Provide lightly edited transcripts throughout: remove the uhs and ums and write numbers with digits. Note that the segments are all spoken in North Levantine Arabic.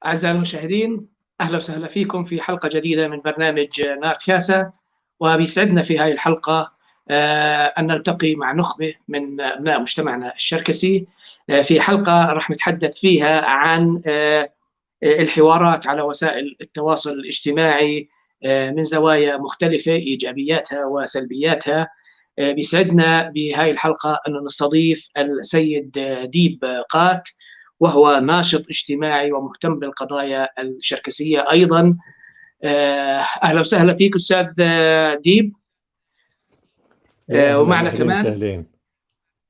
أعزائي المشاهدين، أهلا وسهلا فيكم في حلقة جديدة من برنامج نارت كاسا. وبيسعدنا في هذه الحلقة أن نلتقي مع نخبة من أبناء مجتمعنا الشركسي في حلقة راح نتحدث فيها عن الحوارات على وسائل التواصل الاجتماعي من زوايا مختلفة، إيجابياتها وسلبياتها. بيسعدنا بهذه الحلقة أن نستضيف السيد ديب قات، وهو ناشط اجتماعي ومهتم بالقضايا الشركسية أيضا. أهلا وسهلا فيك أستاذ ديب. ومعنا كمان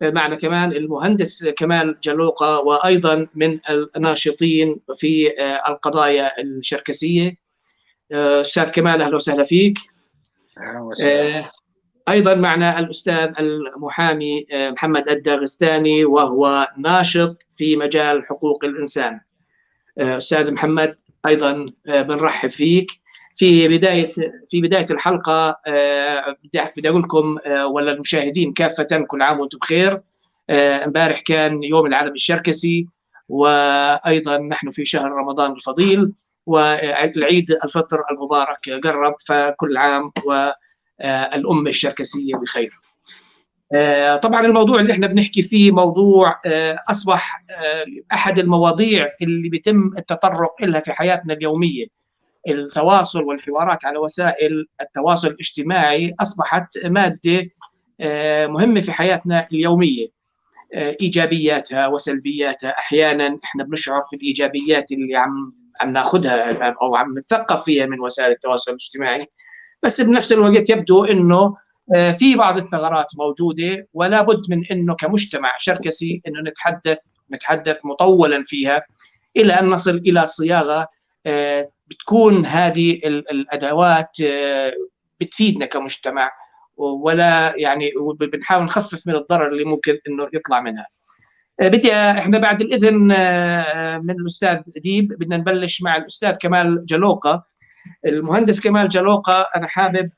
معنا كمان المهندس كمال جلوقة، وأيضا من الناشطين في القضايا الشركسية. أستاذ كمال، أهلا وسهلا فيك. أهلا وسهلا. أيضا معنا الأستاذ المحامي محمد الداغستاني، وهو ناشط في مجال حقوق الإنسان. أستاذ محمد، أيضا بنرحب فيك. في بداية الحلقة بدي أقول لكم ولا المشاهدين كافة، كل عام وأنتم بخير. امبارح كان يوم العالم الشركسي، وأيضا نحن في شهر رمضان الفضيل، والعيد الفطر المبارك قرب، فكل عام والأمة الشركسية بخير. طبعا الموضوع اللي احنا بنحكي فيه موضوع أصبح أحد المواضيع اللي بيتم التطرق لها في حياتنا اليومية. التواصل والحوارات على وسائل التواصل الاجتماعي أصبحت مادة مهمة في حياتنا اليومية، إيجابياتها وسلبياتها. أحيانا احنا بنشعر في الإيجابيات اللي عم ناخذها أو عم نتثقف فيها من وسائل التواصل الاجتماعي، بس بنفس الوقت يبدو انه في بعض الثغرات موجوده، ولا بد من انه كمجتمع شركسي انه نتحدث مطولا فيها الى ان نصل الى صياغه بتكون هذه الادوات بتفيدنا كمجتمع، ولا يعني بنحاول نخفف من الضرر اللي ممكن انه يطلع منها. بدي احنا بعد الاذن من الاستاذ ديب بدنا نبلش مع الاستاذ كمال جلوقه. المهندس كمال جلوقه، انا حابب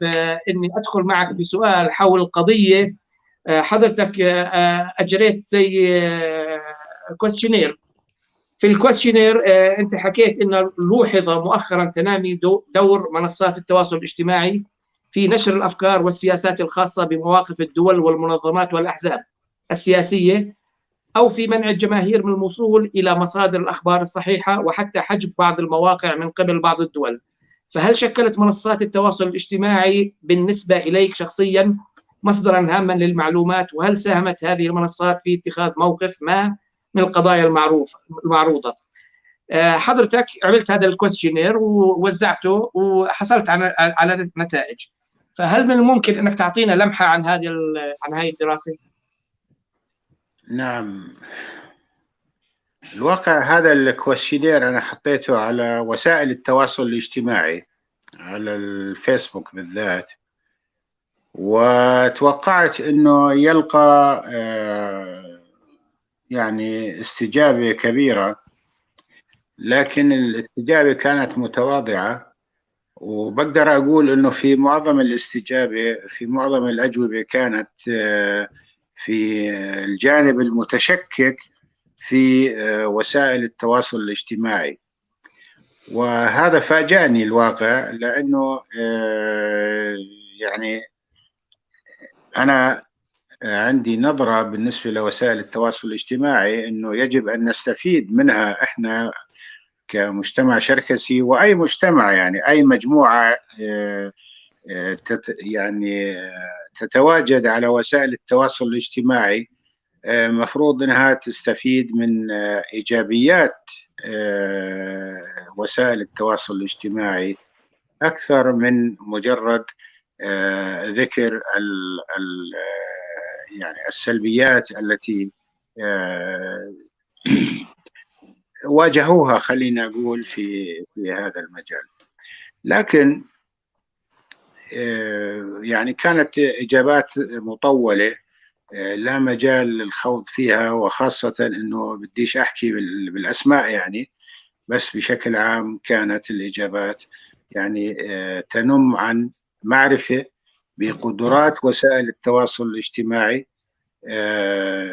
اني ادخل معك بسؤال حول قضيه حضرتك اجريت زي questionnaire. في ال questionnaire انت حكيت ان لوحظ مؤخرا تنامي دور منصات التواصل الاجتماعي في نشر الافكار والسياسات الخاصه بمواقف الدول والمنظمات والاحزاب السياسيه، او في منع الجماهير من الوصول الى مصادر الاخبار الصحيحه، وحتى حجب بعض المواقع من قبل بعض الدول. فهل شكلت منصات التواصل الاجتماعي بالنسبه اليك شخصيا مصدرا هاما للمعلومات؟ وهل ساهمت هذه المنصات في اتخاذ موقف ما من القضايا المعروضه؟ حضرتك عملت هذا ال questionnaire ووزعته وحصلت على نتائج، فهل من الممكن انك تعطينا لمحه عن هذه الدراسه؟ نعم، الواقع هذا ال questionnaire انا حطيته على وسائل التواصل الاجتماعي، على الفيسبوك بالذات، وتوقعت انه يلقى يعني استجابة كبيرة، لكن الاستجابة كانت متواضعة، وبقدر أقول إنه في معظم الاستجابة، في معظم الأجوبة كانت في الجانب المتشكك في وسائل التواصل الاجتماعي، وهذا فاجأني الواقع، لأنه يعني أنا عندي نظرة بالنسبة لوسائل التواصل الاجتماعي أنه يجب أن نستفيد منها إحنا كمجتمع شركسي وأي مجتمع، يعني أي مجموعة يعني تتواجد على وسائل التواصل الاجتماعي مفروض أنها تستفيد من إيجابيات وسائل التواصل الاجتماعي أكثر من مجرد ذكر ال ال يعني السلبيات التي واجهوها، خلينا أقول، في هذا المجال. لكن يعني كانت إجابات مطولة لا مجال للخوض فيها، وخاصة أنه بديش أحكي بالأسماء يعني، بس بشكل عام كانت الإجابات يعني تنم عن معرفة بقدرات وسائل التواصل الاجتماعي.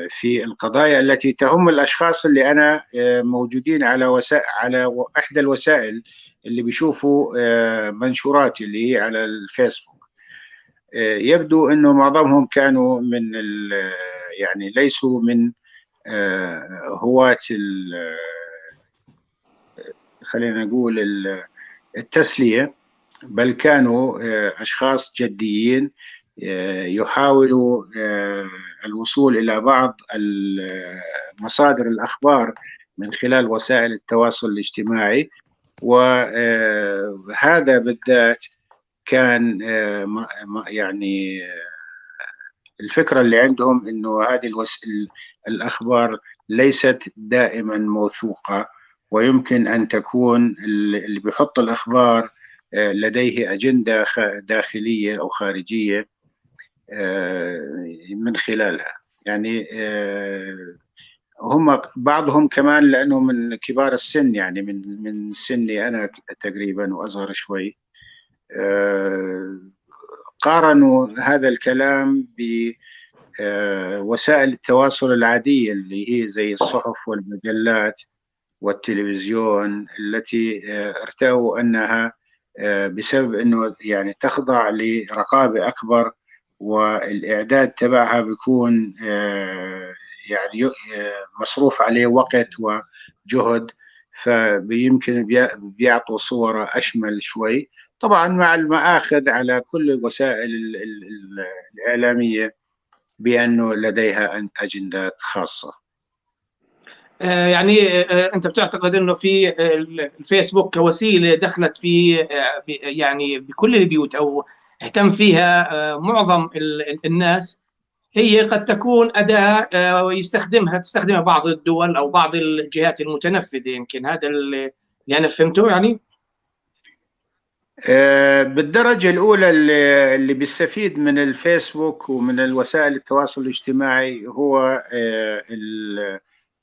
في القضايا التي تهم الأشخاص اللي أنا موجودين على وسائل، على إحدى الوسائل اللي بيشوفوا منشوراتي اللي هي على الفيسبوك. يبدو أنه معظمهم كانوا من يعني ليسوا من هواة خلينا نقول التسلية، بل كانوا أشخاص جديين يحاولوا الوصول إلى بعض مصادر الأخبار من خلال وسائل التواصل الاجتماعي. وهذا بالذات كان يعني الفكرة اللي عندهم إنه هذه الأخبار ليست دائما موثوقة، ويمكن أن تكون اللي بيحط الأخبار لديه أجندة داخلية أو خارجية من خلالها. يعني هم بعضهم كمان لأنه من كبار السن، يعني من سني أنا تقريبا وأصغر شوي، قارنوا هذا الكلام بوسائل التواصل العادية اللي هي زي الصحف والمجلات والتلفزيون، التي ارتأوا أنها بسبب أنه يعني تخضع لرقابة أكبر، والإعداد تبعها بيكون يعني مصروف عليه وقت وجهد، فبيمكن بيعطوا صورة أشمل شوي. طبعا مع المآخذ على كل الوسائل الإعلامية بأنه لديها أجندات خاصة. يعني أنت بتعتقد أنه في الفيسبوك كوسيلة دخلت في يعني بكل البيوت أو اهتم فيها معظم الناس، هي قد تكون أداة يستخدمها تستخدمها بعض الدول أو بعض الجهات المتنفذة، يمكن هذا اللي أنا فهمته يعني. بالدرجة الأولى اللي بيستفيد من الفيسبوك ومن الوسائل التواصل الاجتماعي هو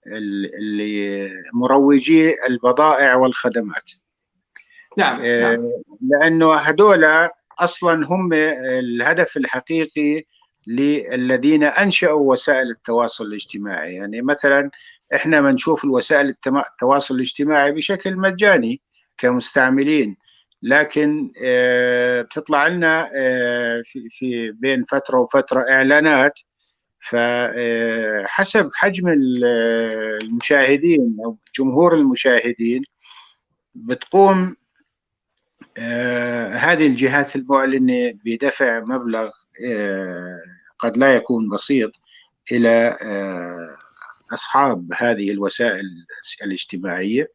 اللي مروجي البضائع والخدمات. نعم. لأنه هذول أصلا هم الهدف الحقيقي للذين أنشأوا وسائل التواصل الاجتماعي. يعني مثلا إحنا بنشوف الوسائل التواصل الاجتماعي بشكل مجاني كمستعملين، لكن بتطلع لنا في بين فترة وفترة إعلانات، فحسب حجم المشاهدين أو جمهور المشاهدين بتقوم هذه الجهات المعلنة بدفع مبلغ قد لا يكون بسيط إلى أصحاب هذه الوسائل الاجتماعية،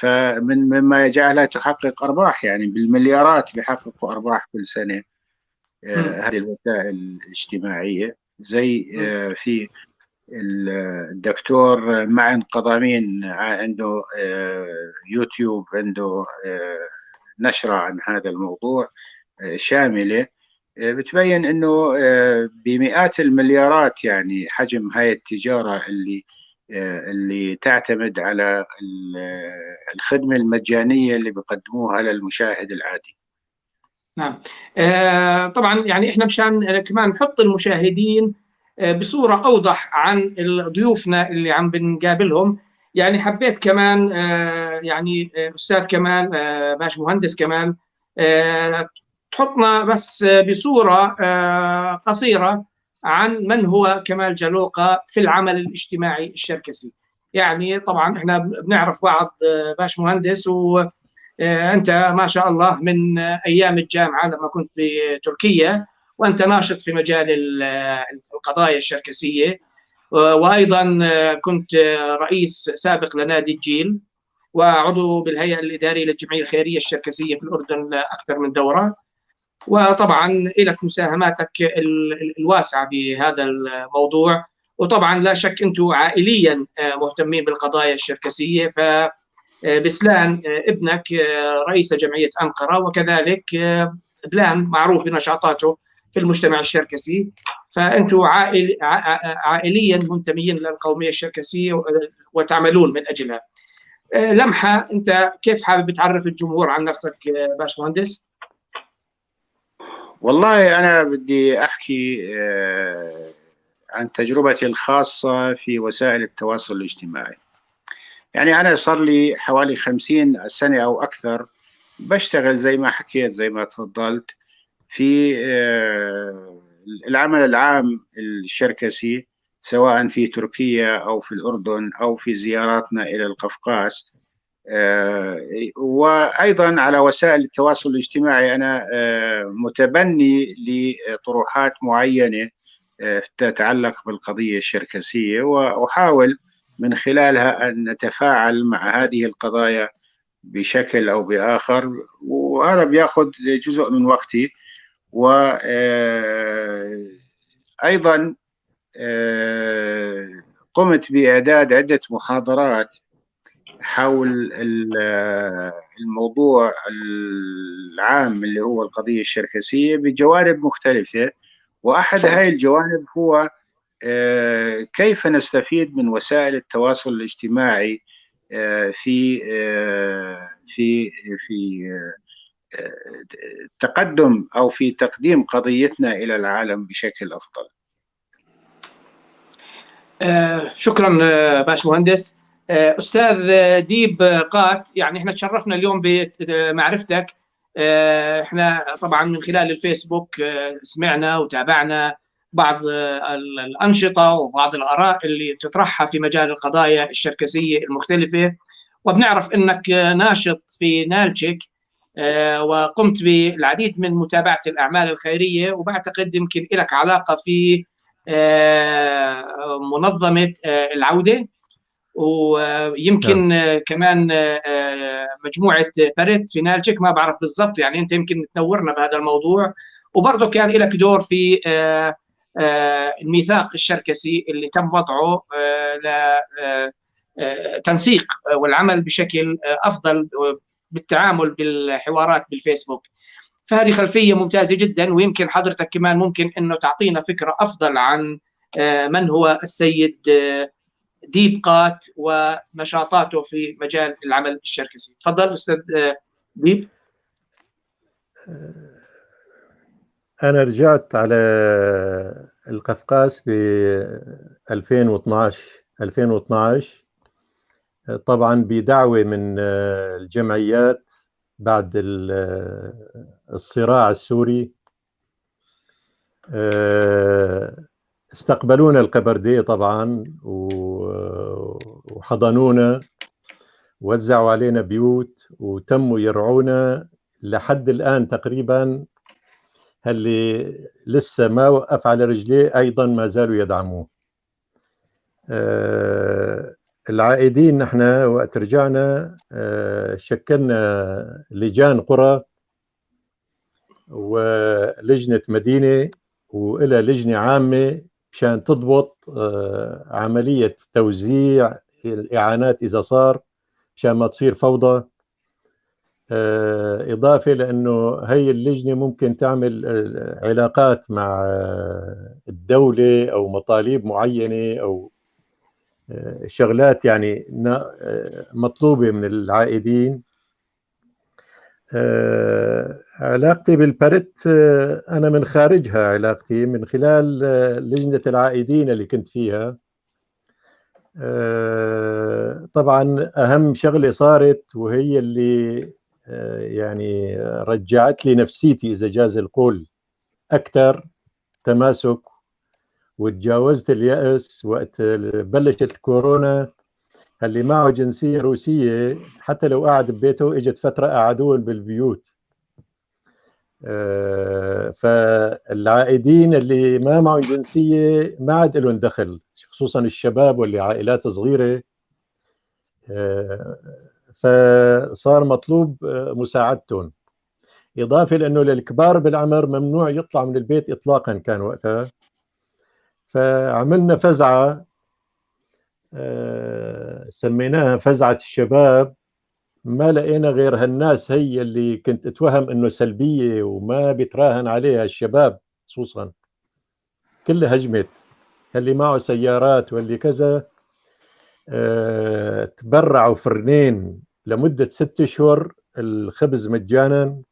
فمن مما يجعلها تحقق أرباح، يعني بالمليارات بيحققوا أرباح كل سنة هذه الوسائل الاجتماعية. زي في الدكتور معن قضامين عنده يوتيوب، عنده نشرة عن هذا الموضوع شاملة، بتبين أنه بمئات المليارات يعني حجم هاي التجارة اللي تعتمد على الخدمة المجانية اللي بيقدموها للمشاهد العادي. نعم. طبعا يعني احنا مشان كمان نحط المشاهدين بصورة أوضح عن ضيوفنا اللي عم بنقابلهم، يعني حبيت كمان يعني أستاذ كمال، باش مهندس كمال، تحطنا بس بصورة قصيرة عن من هو كمال جالوقة في العمل الاجتماعي الشركسي. يعني طبعا احنا بنعرف بعض باش مهندس، وانت ما شاء الله من ايام الجامعة لما كنت بتركيا وانت ناشط في مجال القضايا الشركسيه، وايضا كنت رئيس سابق لنادي الجيل وعضو بالهيئة الادارية للجمعية الخيرية الشركسيه في الاردن لاكثر من دوره، وطبعا لك مساهماتك الواسعة بهذا الموضوع. وطبعا لا شك انتم عائليا مهتمين بالقضايا الشركسيه، فبسلان ابنك رئيس جمعية انقرة، وكذلك بلان معروف بنشاطاته في المجتمع الشركسي، فانتم عائليا منتميين للقوميه الشركسيه وتعملون من اجلها. لمحه، انت كيف حابب تعرف الجمهور عن نفسك باش مهندس؟ والله أنا بدي أحكي عن تجربتي الخاصة في وسائل التواصل الاجتماعي. يعني أنا صار لي حوالي 50 سنة أو أكثر بشتغل زي ما حكيت، زي ما تفضلت، في العمل العام الشركسي، سواء في تركيا أو في الأردن أو في زياراتنا إلى القفقاس، وأيضا على وسائل التواصل الاجتماعي. أنا متبني لطروحات معينة تتعلق بالقضية الشركسية، وأحاول من خلالها أن نتفاعل مع هذه القضايا بشكل أو بآخر، وهذا بيأخذ جزء من وقتي. وأيضا قمت بإعداد عدة محاضرات حول الموضوع العام اللي هو القضية الشركسية بجوانب مختلفة، وأحد هاي الجوانب هو كيف نستفيد من وسائل التواصل الاجتماعي في في في تقدم أو في تقديم قضيتنا إلى العالم بشكل أفضل. شكرا باش مهندس. أستاذ ديب قات، يعني احنا تشرفنا اليوم بمعرفتك. احنا طبعا من خلال الفيسبوك سمعنا وتابعنا بعض الأنشطة وبعض الآراء اللي تطرحها في مجال القضايا الشركسية المختلفة، وبنعرف أنك ناشط في نالتشيك وقمت بالعديد من متابعة الأعمال الخيرية، وبعتقد يمكن لك علاقة في منظمة العودة، ويمكن كمان مجموعة باريت في نالتشيك، ما بعرف بالضبط، يعني أنت يمكن تنورنا بهذا الموضوع. وبرضه كان لك دور في الميثاق الشركسي اللي تم وضعه لتنسيق والعمل بشكل أفضل بالتعامل بالحوارات بالفيسبوك. فهذه خلفية ممتازة جدا، ويمكن حضرتك كمان ممكن أنه تعطينا فكرة أفضل عن من هو السيد ديب قات ونشاطاته في مجال العمل الشركسي. تفضل أستاذ ديب. أنا رجعت على القفقاس ب 2012 طبعا بدعوة من الجمعيات بعد الصراع السوري. استقبلونا القبردية طبعا وحضنونا، وزعوا علينا بيوت، وتموا يرعونا لحد الآن تقريبا. اللي لسه ما وقف على رجليه أيضا ما زالوا يدعموه. العائدين نحن وقت رجعنا شكلنا لجان قرى ولجنة مدينة وإلى لجنة عامة مشان تضبط عملية توزيع الإعانات إذا صار، مشان ما تصير فوضى. إضافة لأنه هي اللجنة ممكن تعمل علاقات مع الدولة أو مطالب معينة أو شغلات يعني مطلوبة من العائدين. علاقتي بالبرت أنا من خارجها، علاقتي من خلال لجنة العائدين اللي كنت فيها. طبعا أهم شغلة صارت وهي اللي يعني رجعت لي نفسيتي إذا جاز القول أكثر تماسك، وتجاوزت اليأس وقت بلشت الكورونا. اللي معه جنسية روسية حتى لو قعد ببيته اجت فترة قعدوه بالبيوت. فالعائدين اللي ما معهم جنسية ما عاد لهم دخل، خصوصا الشباب واللي عائلات صغيرة، فصار مطلوب مساعدتهم. إضافة لأنه للكبار بالعمر ممنوع يطلع من البيت إطلاقا كان وقتها. فعملنا فزعة سميناها فزعة الشباب. ما لقينا غير هالناس هي اللي كنت اتوهم انه سلبية وما بيتراهن عليها الشباب، خصوصا كلها هجمت، اللي معه سيارات واللي كذا. تبرعوا فرنين لمدة 6 أشهر الخبز مجانا.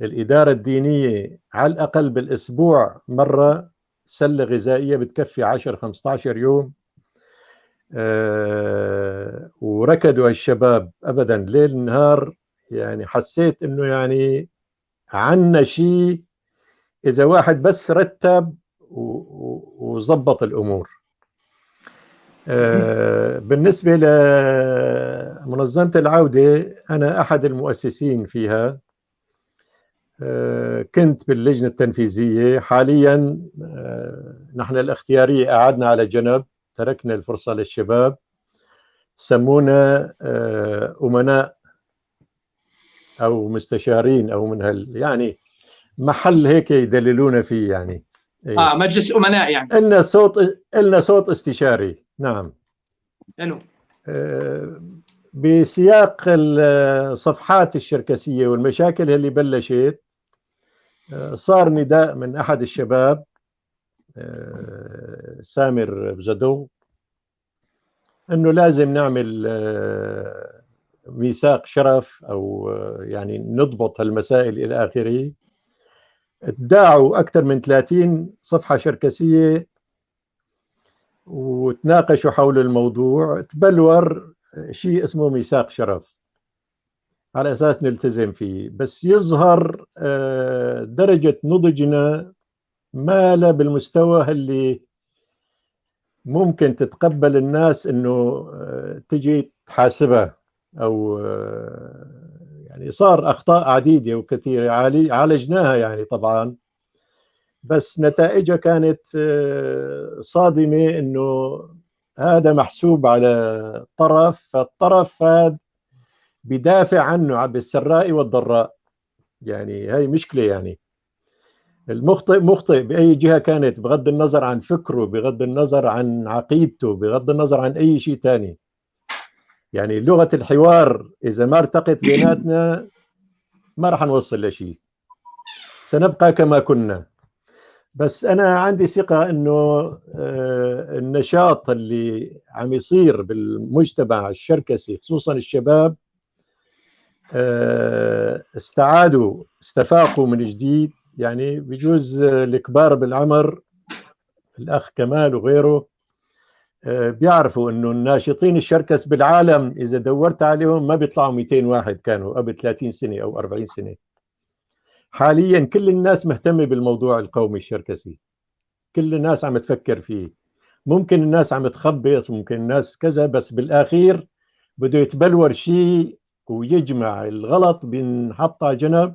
الإدارة الدينية على الأقل بالأسبوع مرة سلة غذائية بتكفي 10 15 يوم. وركضوا هالشباب أبدا ليل نهار. يعني حسيت إنه يعني عنا شيء إذا واحد بس رتب وظبط الأمور. بالنسبة لمنظمة العودة، أنا أحد المؤسسين فيها، كنت باللجنة التنفيذية. حاليا نحن الاختيارية قعدنا على جنب، تركنا الفرصة للشباب، سمونا أمناء أو مستشارين أو من هال يعني محل هيك يدللونا فيه يعني. إيه. مجلس أمناء يعني. إلنا صوت استشاري. نعم. حلو. بسياق الصفحات الشركسية والمشاكل اللي بلشت، صار نداء من أحد الشباب سامر بزدو أنه لازم نعمل ميثاق شرف أو يعني نضبط هالمسائل إلى آخره. ادعوا أكثر من 30 صفحة شركسية وتناقشوا حول الموضوع. تبلور شيء اسمه ميثاق شرف على أساس نلتزم فيه، بس يظهر درجة نضجنا ما لا بالمستوى اللي ممكن تتقبل الناس إنه تجي تحاسبها أو يعني صار أخطاء عديدة وكثيرة عالجناها يعني طبعا، بس نتائجها كانت صادمة، إنه هذا محسوب على طرف، فالطرف هذا بدافع عنه بالسراء والضراء. يعني هاي مشكلة، يعني المخطئ مخطئ بأي جهة كانت، بغض النظر عن فكره، بغض النظر عن عقيدته، بغض النظر عن أي شيء تاني. يعني لغة الحوار إذا ما ارتقت بيناتنا ما راح نوصل لشيء، سنبقى كما كنا. بس أنا عندي ثقة إنه النشاط اللي عم يصير بالمجتمع الشركسي خصوصا الشباب استعادوا، استفاقوا من جديد. يعني بجوز الكبار بالعمر، الأخ كمال وغيره، بيعرفوا إنه الناشطين الشركس بالعالم إذا دورت عليهم ما بيطلعوا 200 واحد كانوا قبل 30 سنة أو 40 سنة. حاليا كل الناس مهتمة بالموضوع القومي الشركسي، كل الناس عم تفكر فيه. ممكن الناس عم تخبص، ممكن الناس كذا، بس بالأخير بده يتبلور شيء ويجمع الغلط، بنحط على جنب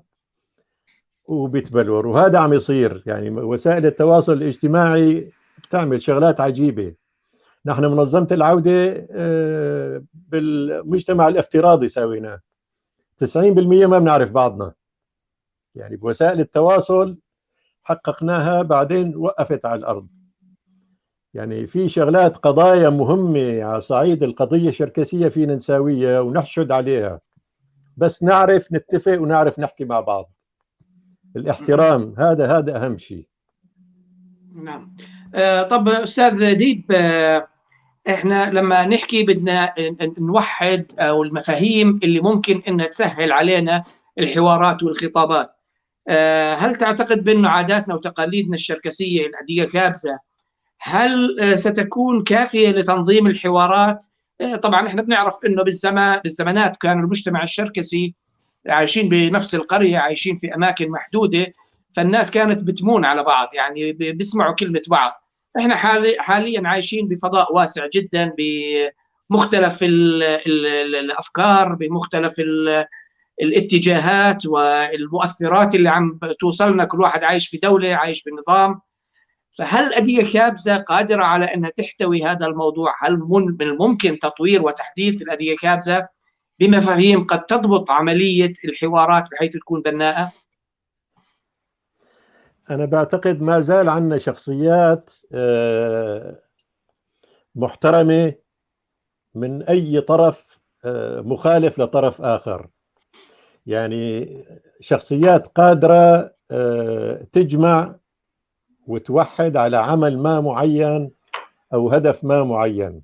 وبيتبلور، وهذا عم يصير. يعني وسائل التواصل الاجتماعي بتعمل شغلات عجيبة. نحن منظمة العودة بالمجتمع الافتراضي سويناه 90% ما بنعرف بعضنا، يعني بوسائل التواصل حققناها، بعدين وقفت على الأرض. يعني في شغلات، قضايا مهمة على صعيد القضية الشركسية فينا نساويها ونحشد عليها، بس نعرف نتفق ونعرف نحكي مع بعض. الاحترام هذا أهم شيء. نعم. طب أستاذ ديب، إحنا لما نحكي بدنا نوحد أو المفاهيم اللي ممكن إنها تسهل علينا الحوارات والخطابات، هل تعتقد بأن عاداتنا وتقاليدنا الشركسية العادية كابزة هل ستكون كافية لتنظيم الحوارات؟ طبعا احنا بنعرف انه بالزمانات كان المجتمع الشركسي عايشين بنفس القرية، عايشين في أماكن محدودة، فالناس كانت بتمون على بعض، يعني بيسمعوا كلمة بعض. احنا حاليا عايشين بفضاء واسع جدا بمختلف الأفكار، بمختلف الاتجاهات والمؤثرات اللي عم توصلنا، كل واحد عايش في دولة، عايش بنظام. فهل أدية كابزة قادرة على أنها تحتوي هذا الموضوع؟ هل من الممكن تطوير وتحديث الأدية كابزة بمفاهيم قد تضبط عملية الحوارات بحيث تكون بناءة؟ أنا بعتقد ما زال عندنا شخصيات محترمة من أي طرف مخالف لطرف آخر، يعني شخصيات قادرة تجمع وتوحد على عمل ما معين أو هدف ما معين.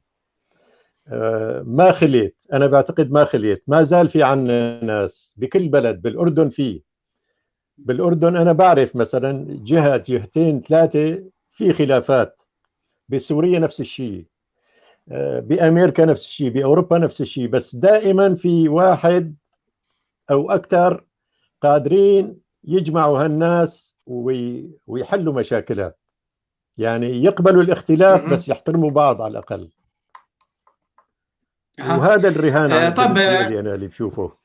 ما خليت، أنا بعتقد ما خليت، ما زال في عنا ناس بكل بلد. بالأردن في، بالأردن أنا بعرف مثلا جهة جهتين ثلاثة في خلافات. بسوريا نفس الشيء، بأمريكا نفس الشيء، بأوروبا نفس الشيء، بس دائما في واحد أو أكثر قادرين يجمعوا هالناس ويحلوا مشاكلها، يعني يقبلوا الاختلاف بس يحترموا بعض على الأقل. وهذا الرهان على اللي أنا اللي بشوفه.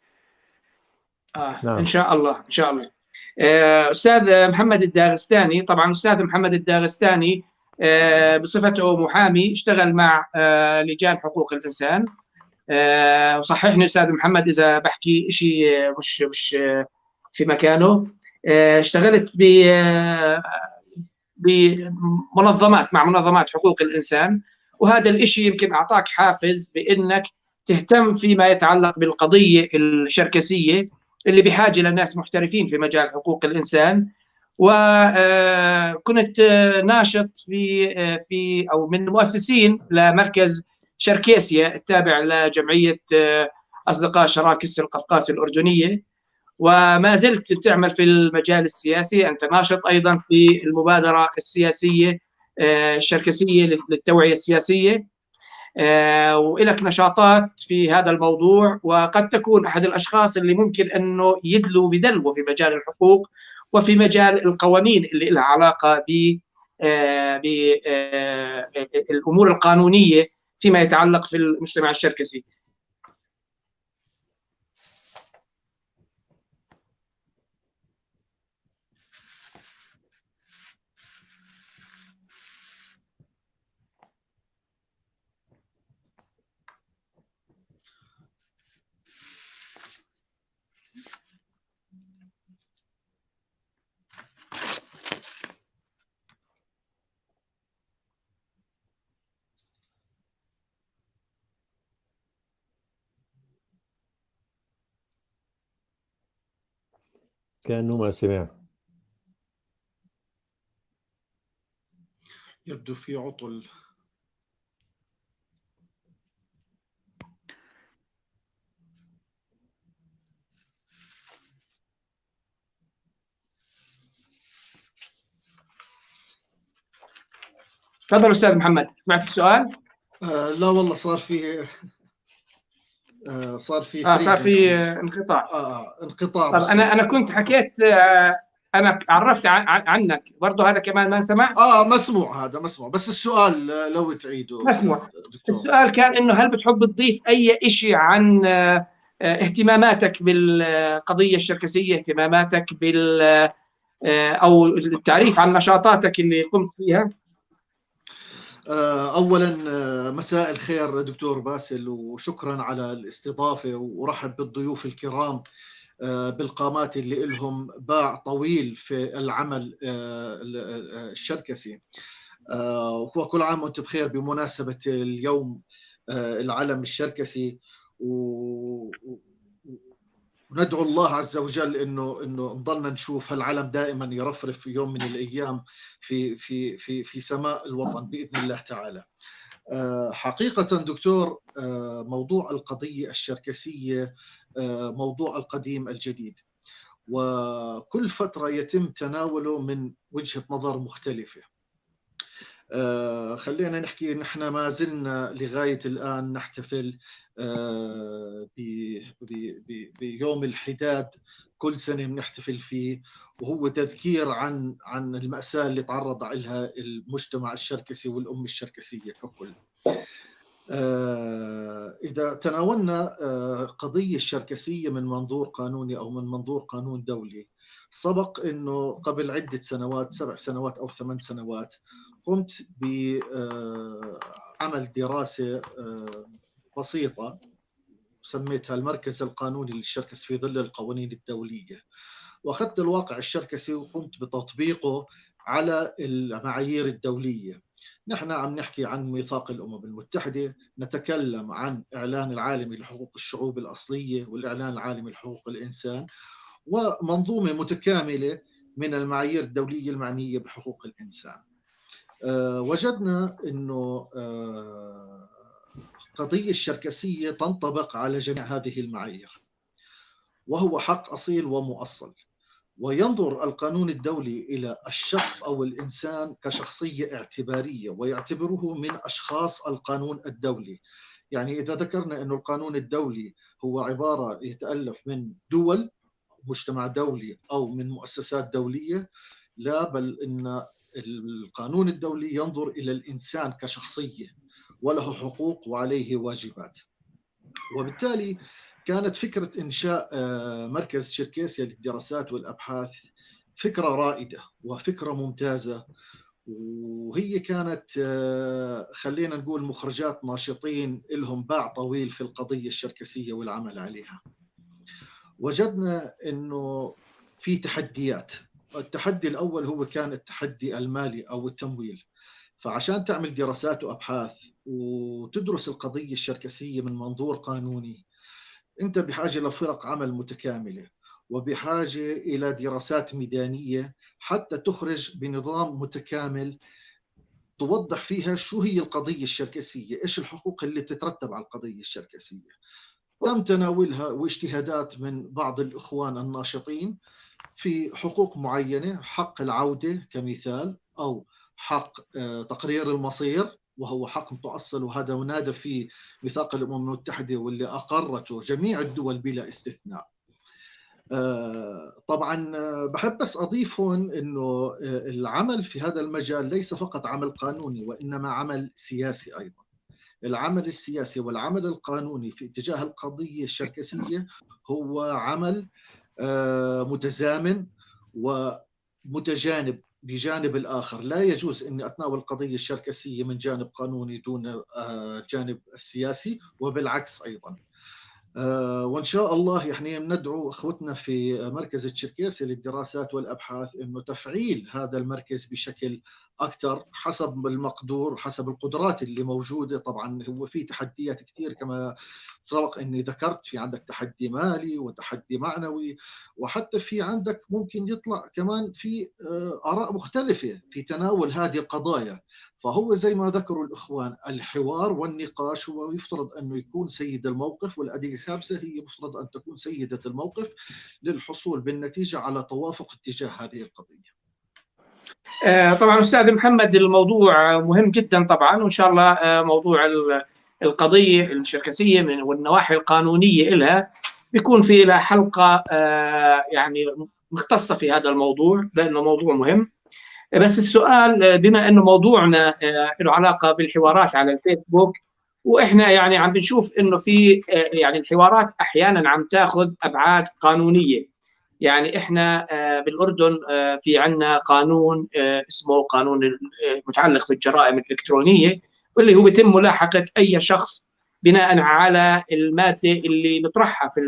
نعم. إن شاء الله إن شاء الله. أستاذ محمد الداغستاني، طبعا أستاذ محمد الداغستاني بصفته محامي اشتغل مع لجان حقوق الإنسان. وصححني أستاذ محمد إذا بحكي شيء مش في مكانه. اشتغلت بمنظمات مع منظمات حقوق الإنسان، وهذا الإشي يمكن أعطاك حافز بأنك تهتم فيما يتعلق بالقضية الشركسية اللي بحاجة لناس محترفين في مجال حقوق الإنسان. وكنت ناشط في أو من المؤسسين لمركز شركيسيا التابع لجمعية أصدقاء شراكس القفقاس الأردنية، وما زلت تعمل في المجال السياسي. أنت ناشط أيضا في المبادرة السياسية الشركسية للتوعية السياسية، وإلك نشاطات في هذا الموضوع، وقد تكون أحد الأشخاص اللي ممكن أنه يدلوا بدلو في مجال الحقوق وفي مجال القوانين اللي لها علاقة بالأمور القانونية فيما يتعلق في المجتمع الشركسي. كأنه ما سمع. يبدو في عطل. تفضل أستاذ محمد، سمعت السؤال؟ لا والله صار في صار في انقطاع. انقطاع. طب انا كنت حكيت، انا عرفت عنك برضه، هذا كمان ما سمع؟ مسموع، هذا مسموع، بس السؤال لو تعيده. مسموع دكتور. السؤال كان انه هل بتحب تضيف اي شيء عن اهتماماتك بالقضية الشركسيه، اهتماماتك بال او التعريف عن نشاطاتك اللي قمت فيها؟ أولا مساء الخير دكتور باسل، وشكرا على الاستضافة، ورحب بالضيوف الكرام بالقامات اللي لهم باع طويل في العمل الشركسي. وكل عام وأنتم بخير بمناسبة اليوم العلم الشركسي، وندعو الله عز وجل انه نضلنا نشوف هالعلم دائما يرفرف في يوم من الايام في في في في سماء الوطن باذن الله تعالى. حقيقة دكتور، موضوع القضية الشركسيه موضوع القديم الجديد، وكل فترة يتم تناوله من وجهه نظر مختلفة. خلينا نحكي نحن ما زلنا لغاية الآن نحتفل بيوم الحداد، كل سنة بنحتفل فيه، وهو تذكير عن المأساة اللي تعرض لها المجتمع الشركسي والأمة الشركسية ككل. إذا تناولنا قضية الشركسية من منظور قانوني أو من منظور قانون دولي، سبق أنه قبل عدة سنوات، 7 سنوات أو 8 سنوات، قمت بعمل دراسة بسيطة سميتها المركز القانوني للشركس في ظل القوانين الدولية، وأخذت الواقع الشركسي وقمت بتطبيقه على المعايير الدولية. نحن عم نحكي عن ميثاق الأمم المتحدة، نتكلم عن إعلان العالمي لحقوق الشعوب الأصلية والإعلان العالمي لحقوق الإنسان، ومنظومة متكاملة من المعايير الدولية المعنية بحقوق الإنسان. وجدنا أنه القضية الشركسية تنطبق على جميع هذه المعايير، وهو حق أصيل ومؤصل. وينظر القانون الدولي إلى الشخص أو الإنسان كشخصية اعتبارية ويعتبره من أشخاص القانون الدولي. يعني إذا ذكرنا أن القانون الدولي هو عبارة يتألف من دول، مجتمع دولي أو من مؤسسات دولية، لا بل إن القانون الدولي ينظر إلى الإنسان كشخصية وله حقوق وعليه واجبات. وبالتالي كانت فكرة إنشاء مركز شركيسيا للدراسات والأبحاث فكرة رائدة وفكرة ممتازة، وهي كانت خلينا نقول مخرجات ناشطين لهم باع طويل في القضية الشركسية والعمل عليها. وجدنا أنه في تحديات. التحدي الأول هو كان التحدي المالي أو التمويل. فعشان تعمل دراسات وأبحاث وتدرس القضية الشركسية من منظور قانوني، أنت بحاجة لفرق عمل متكاملة وبحاجة إلى دراسات ميدانية حتى تخرج بنظام متكامل توضح فيها شو هي القضية الشركسية، إيش الحقوق اللي بتترتب على القضية الشركسية. تم تناولها واجتهادات من بعض الإخوان الناشطين في حقوق معينة، حق العودة كمثال، أو حق تقرير المصير وهو حق متأصل، وهذا ونادى في ميثاق الأمم المتحدة واللي أقرته جميع الدول بلا استثناء. طبعا بحب بس أضيف هون أنه العمل في هذا المجال ليس فقط عمل قانوني وإنما عمل سياسي أيضا. العمل السياسي والعمل القانوني في اتجاه القضية الشركسية هو عمل متزامن ومتجانب بجانب الآخر. لا يجوز أني أتناول القضية الشركسية من جانب قانوني دون الجانب السياسي، وبالعكس أيضا. وإن شاء الله يعني ندعو أخوتنا في مركز الشركيسي للدراسات والأبحاث أنه تفعيل هذا المركز بشكل أكثر حسب المقدور، حسب القدرات اللي موجودة. طبعا هو في تحديات كثير كما سبق أني ذكرت، في عندك تحدي مالي وتحدي معنوي، وحتى في عندك ممكن يطلع كمان في آراء مختلفة في تناول هذه القضايا. فهو زي ما ذكروا الإخوان، الحوار والنقاش هو يفترض أنه يكون سيد الموقف، والأدية خامسة هي يفترض أن تكون سيدة الموقف للحصول بالنتيجة على توافق اتجاه هذه القضية. طبعا أستاذ محمد، الموضوع مهم جدا طبعا، وإن شاء الله موضوع القضية الشركسية من والنواحي القانونية لها بيكون في لها حلقة يعني مختصة في هذا الموضوع، لأنه موضوع مهم. بس السؤال، بما أنه موضوعنا له علاقة بالحوارات على الفيسبوك، وإحنا يعني عم بنشوف أنه في يعني الحوارات أحيانا عم تأخذ أبعاد قانونية. يعني إحنا بالأردن في عنا قانون اسمه قانون متعلق بالجرائم الإلكترونية، واللي هو بيتم ملاحقة أي شخص بناء على المادة اللي بيطرحها في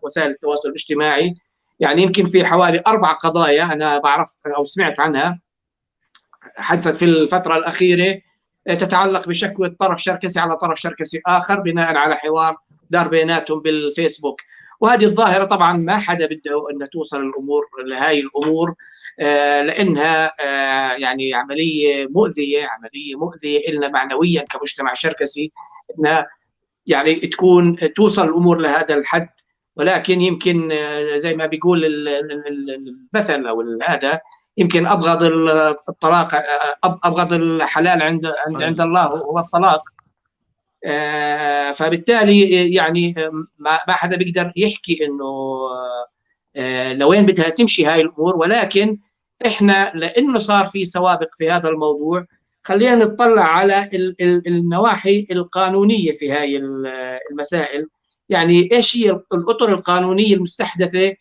وسائل التواصل الاجتماعي. يعني يمكن في حوالي 4 قضايا أنا بعرف أو سمعت عنها حدثت في الفترة الأخيرة تتعلق بشكوى طرف شركسي على طرف شركسي آخر بناء على حوار دار بيناتهم بالفيسبوك. وهذه الظاهرة طبعا ما حدا بده أن توصل الأمور لهاي الأمور، لأنها يعني عملية مؤذية، عملية مؤذية إلنا معنويا كمجتمع شركسي، أنها يعني تكون توصل الأمور لهذا الحد. ولكن يمكن زي ما بيقول المثل أو هذا، يمكن أبغض الطلاق، أبغض الحلال عند عند الله هو الطلاق. فبالتالي يعني ما حدا بيقدر يحكي انه لوين بدها تمشي هاي الامور. ولكن احنا لانه صار في سوابق في هذا الموضوع، خلينا نطلع على النواحي القانونية في هاي المسائل. يعني ايش هي الاطر القانونية المستحدثة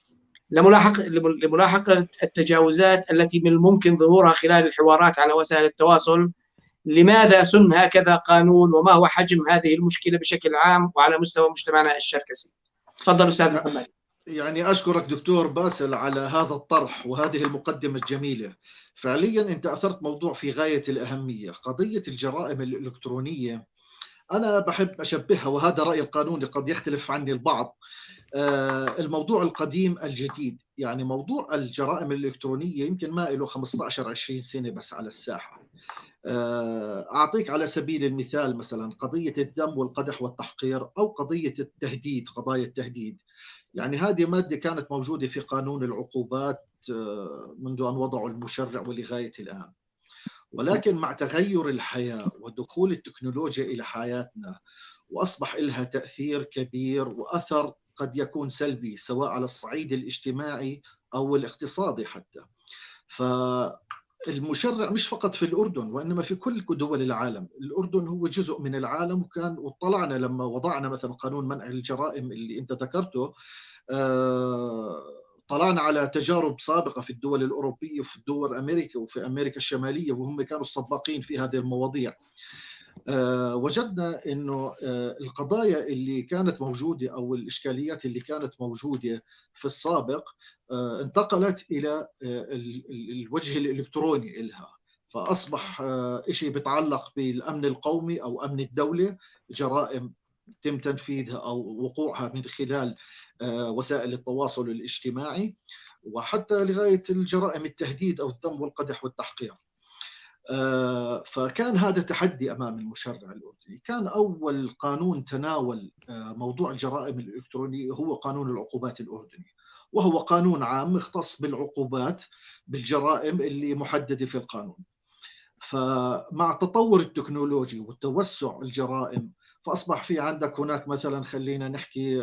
لملاحقه التجاوزات التي من الممكن ظهورها خلال الحوارات على وسائل التواصل؟ لماذا سن هكذا قانون، وما هو حجم هذه المشكلة بشكل عام وعلى مستوى مجتمعنا الشركسي؟ تفضل أستاذ محمد. يعني أشكرك دكتور باسل على هذا الطرح وهذه المقدمة الجميلة. فعليا أنت أثرت موضوع في غاية الأهمية، قضية الجرائم الإلكترونية. أنا بحب أشبهها، وهذا رأي القانوني قد يختلف عني البعض، الموضوع القديم الجديد. يعني موضوع الجرائم الإلكترونية يمكن ما له 15-20 سنة بس على الساحة. أعطيك على سبيل المثال مثلا قضية الذم والقدح والتحقير أو قضية التهديد، قضايا التهديد. يعني هذه مادة كانت موجودة في قانون العقوبات منذ أن وضعوا المشرع ولغاية الآن، ولكن مع تغير الحياة ودخول التكنولوجيا إلى حياتنا وأصبح لها تأثير كبير وأثر قد يكون سلبي سواء على الصعيد الاجتماعي أو الاقتصادي حتى. فالمشرع مش فقط في الأردن وإنما في كل دول العالم، الأردن هو جزء من العالم، وكان وطلعنا لما وضعنا مثلا قانون منع الجرائم اللي أنت ذكرته، طلعنا على تجارب سابقة في الدول الأوروبية وفي الدول أمريكا وفي أمريكا الشمالية، وهم كانوا السباقين في هذه المواضيع. وجدنا أنه القضايا اللي كانت موجودة أو الإشكاليات اللي كانت موجودة في السابق انتقلت إلى الوجه الإلكتروني إلها، فأصبح شيء بيتعلق بالأمن القومي أو أمن الدولة، جرائم يتم تنفيذها أو وقوعها من خلال وسائل التواصل الاجتماعي، وحتى لغاية الجرائم التهديد أو الذم والقدح والتحقير. فكان هذا تحدي أمام المشرع الأردني. كان أول قانون تناول موضوع الجرائم الإلكترونية هو قانون العقوبات الأردني، وهو قانون عام اختص بالعقوبات بالجرائم اللي محددة في القانون. فمع تطور التكنولوجي وتوسع الجرائم فأصبح في عندك هناك مثلا خلينا نحكي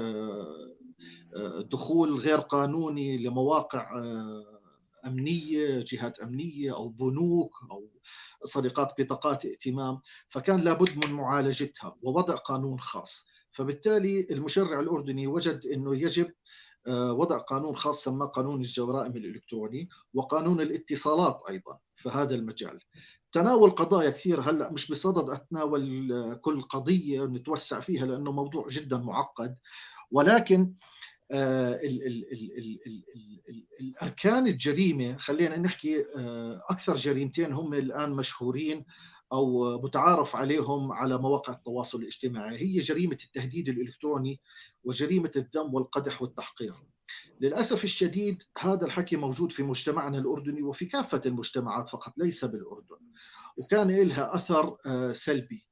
دخول غير قانوني لمواقع أمنية، جهات أمنية أو بنوك أو سرقات بطاقات ائتمام، فكان لابد من معالجتها ووضع قانون خاص. فبالتالي المشرع الأردني وجد أنه يجب وضع قانون خاص سماه قانون الجرائم الإلكتروني وقانون الاتصالات أيضا في هذا المجال. تناول قضايا كثير، هلأ مش بصدد أتناول كل قضية نتوسع فيها لأنه موضوع جدا معقد، ولكن ال ال ال ال ال ال الأركان الجريمة خلينا نحكي أكثر جريمتين هم الآن مشهورين أو متعارف عليهم على مواقع التواصل الاجتماعي، هي جريمة التهديد الإلكتروني وجريمة الذم والقدح والتحقير. للأسف الشديد هذا الحكي موجود في مجتمعنا الأردني وفي كافة المجتمعات فقط ليس بالأردن، وكان لها أثر سلبي.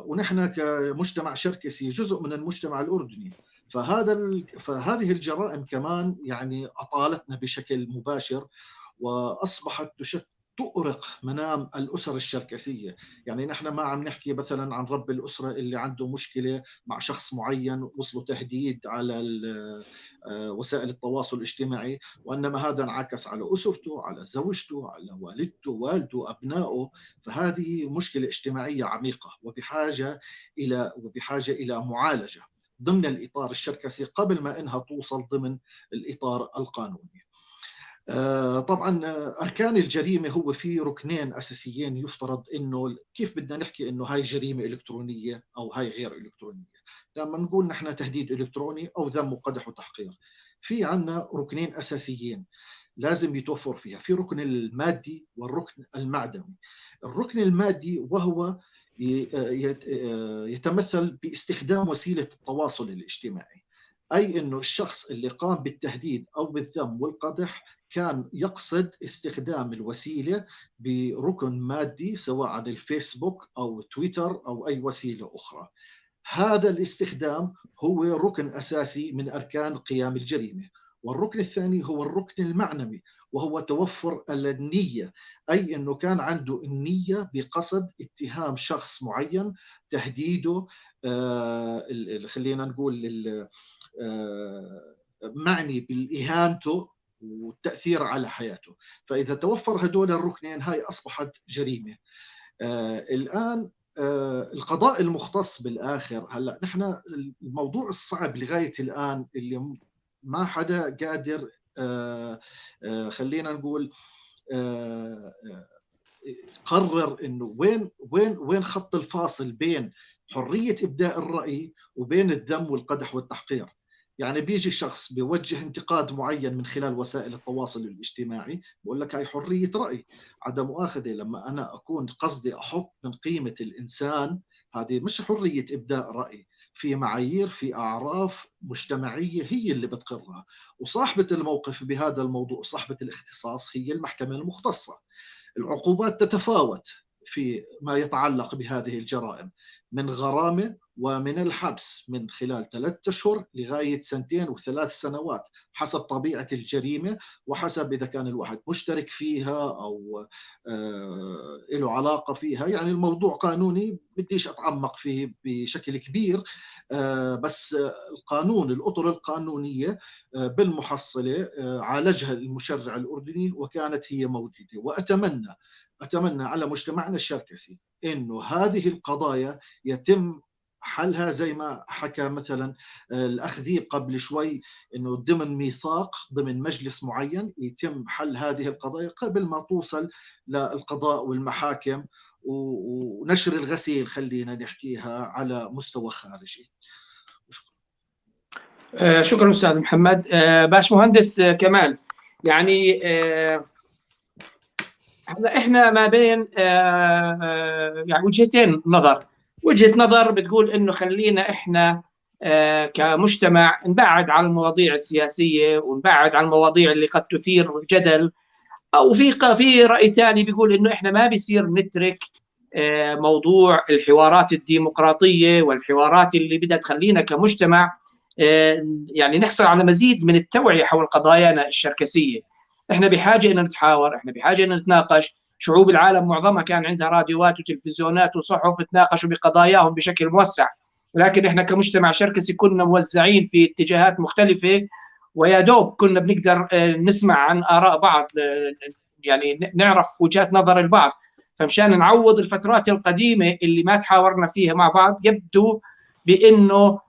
ونحن كمجتمع شركسي جزء من المجتمع الأردني، فهذه الجرائم كمان يعني أطالتنا بشكل مباشر وأصبحت تؤرق منام الأسر الشركسية. يعني نحن ما عم نحكي مثلا عن رب الأسرة اللي عنده مشكلة مع شخص معين وصله تهديد على وسائل التواصل الاجتماعي، وإنما هذا انعكس على أسرته، على زوجته، على والدته، والده، أبنائه. فهذه مشكلة اجتماعية عميقة وبحاجة إلى معالجة ضمن الإطار الشركسي قبل ما إنها توصل ضمن الإطار القانوني. طبعا أركان الجريمة هو في ركنين أساسيين يفترض إنه كيف بدنا نحكي إنه هاي جريمة إلكترونية أو هاي غير إلكترونية. لما نقول نحن تهديد إلكتروني أو ذم وقدح وتحقير، في عنا ركنين أساسيين لازم يتوفر فيها، في ركن المادي والركن المعدني. الركن المادي وهو يتمثل باستخدام وسيلة التواصل الاجتماعي، أي أنه الشخص اللي قام بالتهديد أو بالذم والقدح كان يقصد استخدام الوسيلة بركن مادي سواء على الفيسبوك أو تويتر أو أي وسيلة أخرى. هذا الاستخدام هو ركن أساسي من أركان قيام الجريمة. والركن الثاني هو الركن المعنوي، وهو توفر النية، أي أنه كان عنده النية بقصد اتهام شخص معين، تهديده، خلينا نقول معني بالإهانته والتأثير على حياته. فإذا توفر هدول الركنين هاي أصبحت جريمة. الآن القضاء المختص بالآخر، هلأ نحن الموضوع الصعب لغاية الآن اللي ما حدا قادر خلينا نقول قرر انه وين وين وين خط الفاصل بين حرية ابداء الرأي وبين الذم والقدح والتحقير. يعني بيجي شخص بيوجه انتقاد معين من خلال وسائل التواصل الاجتماعي، بقول لك هاي حرية رأي، عدم مؤاخذة لما أنا أكون قصدي أحط من قيمة الإنسان، هذه مش حرية إبداء رأي، في معايير، في أعراف مجتمعية هي اللي بتقرها، وصاحبة الموقف بهذا الموضوع صاحبة الاختصاص هي المحكمة المختصة. العقوبات تتفاوت، في ما يتعلق بهذه الجرائم من غرامة ومن الحبس من خلال 3 أشهر لغاية 2 و3 سنوات حسب طبيعة الجريمة وحسب إذا كان الواحد مشترك فيها أو له علاقة فيها. يعني الموضوع قانوني بديش أتعمق فيه بشكل كبير، بس القانون، الأطر القانونية بالمحصلة عالجها المشرع الأردني وكانت هي موجودة. وأتمنى على مجتمعنا الشركسي إنه هذه القضايا يتم حلها زي ما حكى مثلا الأخ ذيب قبل شوي، إنه ضمن ميثاق، ضمن مجلس معين يتم حل هذه القضايا قبل ما توصل للقضاء والمحاكم ونشر الغسيل، خلينا نحكيها على مستوى خارجي. شكرا أستاذ محمد. باش مهندس كمال، يعني هلا احنا ما بين يعني وجهتين نظر. وجهة نظر بتقول انه خلينا احنا كمجتمع نبعد عن المواضيع السياسية ونبعد عن المواضيع اللي قد تثير جدل، او في رأي ثاني بيقول انه احنا ما بيصير نترك موضوع الحوارات الديمقراطية والحوارات اللي بدها تخلينا كمجتمع يعني نحصل على مزيد من التوعية حول قضايانا الشركسية. احنا بحاجة ان نتحاور، احنا بحاجة ان نتناقش. شعوب العالم معظمها كان عندها راديوات وتلفزيونات وصحف تناقشوا بقضاياهم بشكل موسع، ولكن احنا كمجتمع شركسي كنا موزعين في اتجاهات مختلفة، ويا دوب كنا بنقدر نسمع عن آراء بعض، يعني نعرف وجهات نظر البعض. فمشان نعوض الفترات القديمة اللي ما تحاورنا فيها مع بعض، يبدو بأنه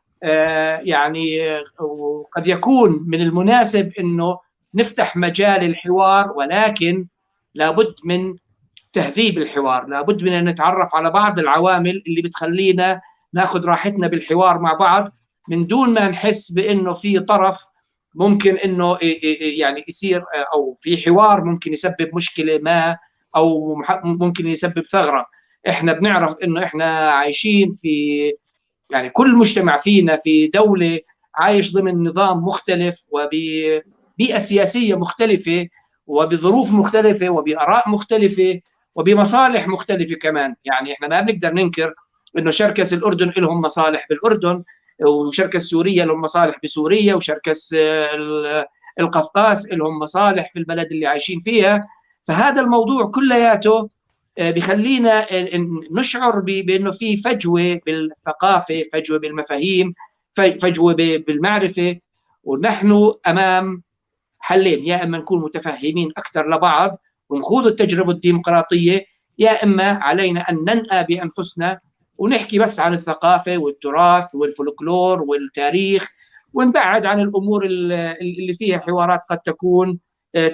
يعني قد يكون من المناسب أنه نفتح مجال الحوار، ولكن لابد من تهذيب الحوار، لابد من أن نتعرف على بعض العوامل اللي بتخلينا ناخذ راحتنا بالحوار مع بعض من دون ما نحس بأنه في طرف ممكن أنه يعني يصير، أو في حوار ممكن يسبب مشكلة ما، أو ممكن يسبب ثغرة. إحنا بنعرف أنه إحنا عايشين في، يعني كل مجتمع فينا في دولة عايش ضمن نظام مختلف وببيئة سياسية مختلفة وبظروف مختلفة وبآراء مختلفة وبمصالح مختلفة كمان. يعني إحنا ما بنقدر ننكر إنه شركس الأردن لهم مصالح بالأردن، وشركس سوريا لهم مصالح بسوريا، وشركس القفقاس لهم مصالح في البلد اللي عايشين فيها. فهذا الموضوع كلياته بخلينا نشعر بأنه في فجوة بالثقافة، فجوة بالمفاهيم، فجوة بالمعرفة. ونحن أمام حلين: يا إما نكون متفهمين أكثر لبعض ونخوض التجربة الديمقراطية، يا إما علينا أن ننأى بأنفسنا ونحكي بس عن الثقافة والتراث والفولكلور والتاريخ، ونبعد عن الأمور اللي فيها حوارات قد تكون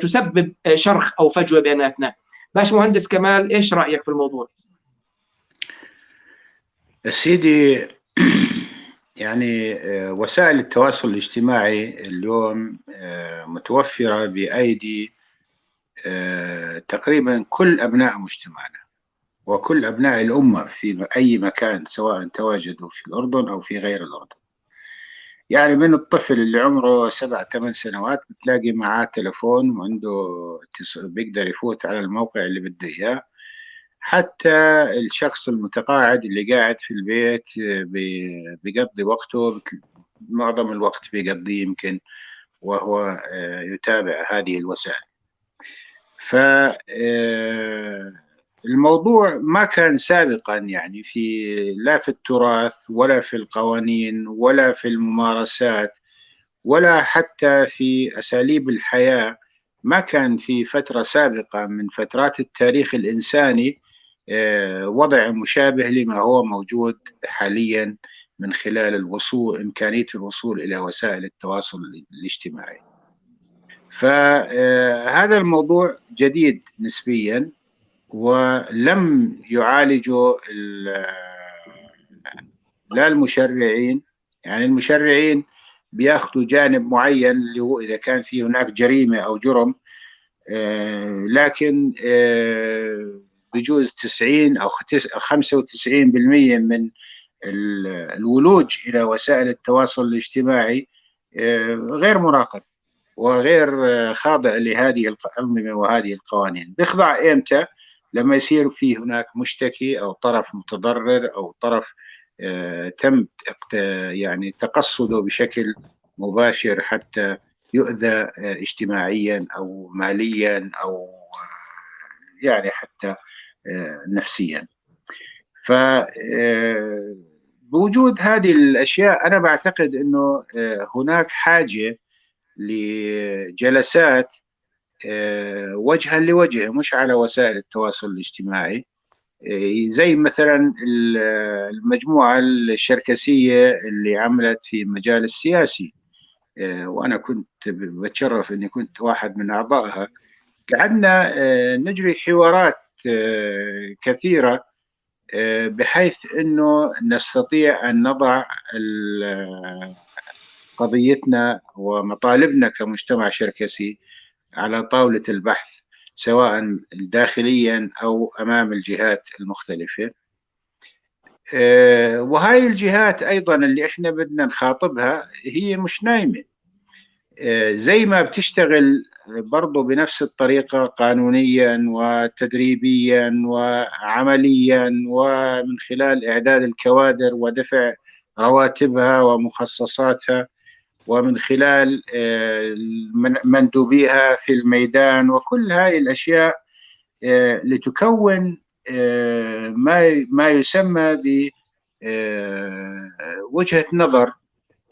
تسبب شرخ أو فجوة بيناتنا. باش مهندس كمال، إيش رأيك في الموضوع؟ سيدي، يعني وسائل التواصل الاجتماعي اليوم متوفرة بأيدي تقريبا كل أبناء مجتمعنا وكل أبناء الأمة في أي مكان، سواء تواجدوا في الأردن أو في غير الأردن. يعني من الطفل اللي عمره 7-8 سنوات بتلاقي معاه تلفون وعنده بيقدر يفوت على الموقع اللي بده إياه، حتى الشخص المتقاعد اللي قاعد في البيت بيقضي وقته، معظم الوقت بيقضيه يمكن وهو يتابع هذه الوسائل. فالموضوع ما كان سابقا يعني في، لا في التراث ولا في القوانين ولا في الممارسات ولا حتى في أساليب الحياة، ما كان في فترة سابقة من فترات التاريخ الإنساني وضع مشابه لما هو موجود حاليا من خلال الوصول، إمكانية الوصول إلى وسائل التواصل الاجتماعي. فهذا الموضوع جديد نسبيا ولم يعالجه لا المشرعين. يعني المشرعين بياخذوا جانب معين اللي هو إذا كان في هناك جريمة أو جرم، لكن بجوز 90 أو 95% من الولوج إلى وسائل التواصل الاجتماعي غير مراقب وغير خاضع لهذه الأنظمة وهذه القوانين. بيخضع إمتى؟ لما يصير في هناك مشتكي أو طرف متضرر أو طرف تم يعني تقصده بشكل مباشر حتى يؤذى اجتماعيا أو ماليا أو يعني حتى نفسيا. ف بوجود هذه الأشياء أنا بعتقد أنه هناك حاجة لجلسات وجها لوجه، مش على وسائل التواصل الاجتماعي، زي مثلا المجموعة الشركسية اللي عملت في مجال السياسي، وأنا كنت بتشرف أني كنت واحد من أعضائها. قعدنا نجري حوارات كثيرة بحيث أنه نستطيع أن نضع قضيتنا ومطالبنا كمجتمع شركسي على طاولة البحث، سواء داخليا أو أمام الجهات المختلفة. وهاي الجهات أيضا اللي إحنا بدنا نخاطبها هي مش نايمة، زي ما بتشتغل برضو بنفس الطريقة قانونيا وتدريبيا وعمليا ومن خلال إعداد الكوادر ودفع رواتبها ومخصصاتها ومن خلال مندوبيها في الميدان وكل هاي الأشياء لتكون ما يسمى بوجهة نظر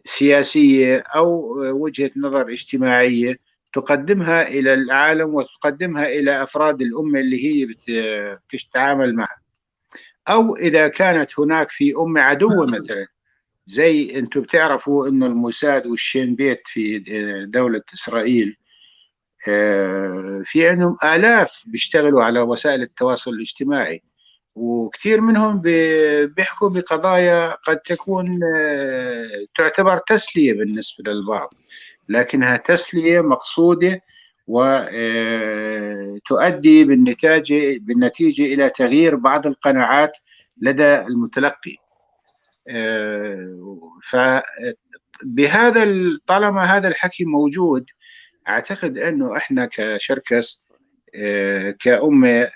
سياسية أو وجهة نظر اجتماعية تقدمها إلى العالم وتقدمها إلى أفراد الأمة اللي هي بتتعامل معها. أو إذا كانت هناك في أمة عدوة مثلا، زي أنتم بتعرفوا أنه الموساد والشين بيت في دولة إسرائيل في عندهم آلاف بيشتغلوا على وسائل التواصل الاجتماعي، وكثير منهم بيحكوا بقضايا قد تكون تعتبر تسلية بالنسبة للبعض، لكنها تسلية مقصودة وتؤدي بالنتيجة إلى تغيير بعض القناعات لدى المتلقي. فبهذا طالما هذا الحكي موجود، أعتقد أنه إحنا كشركس كأمة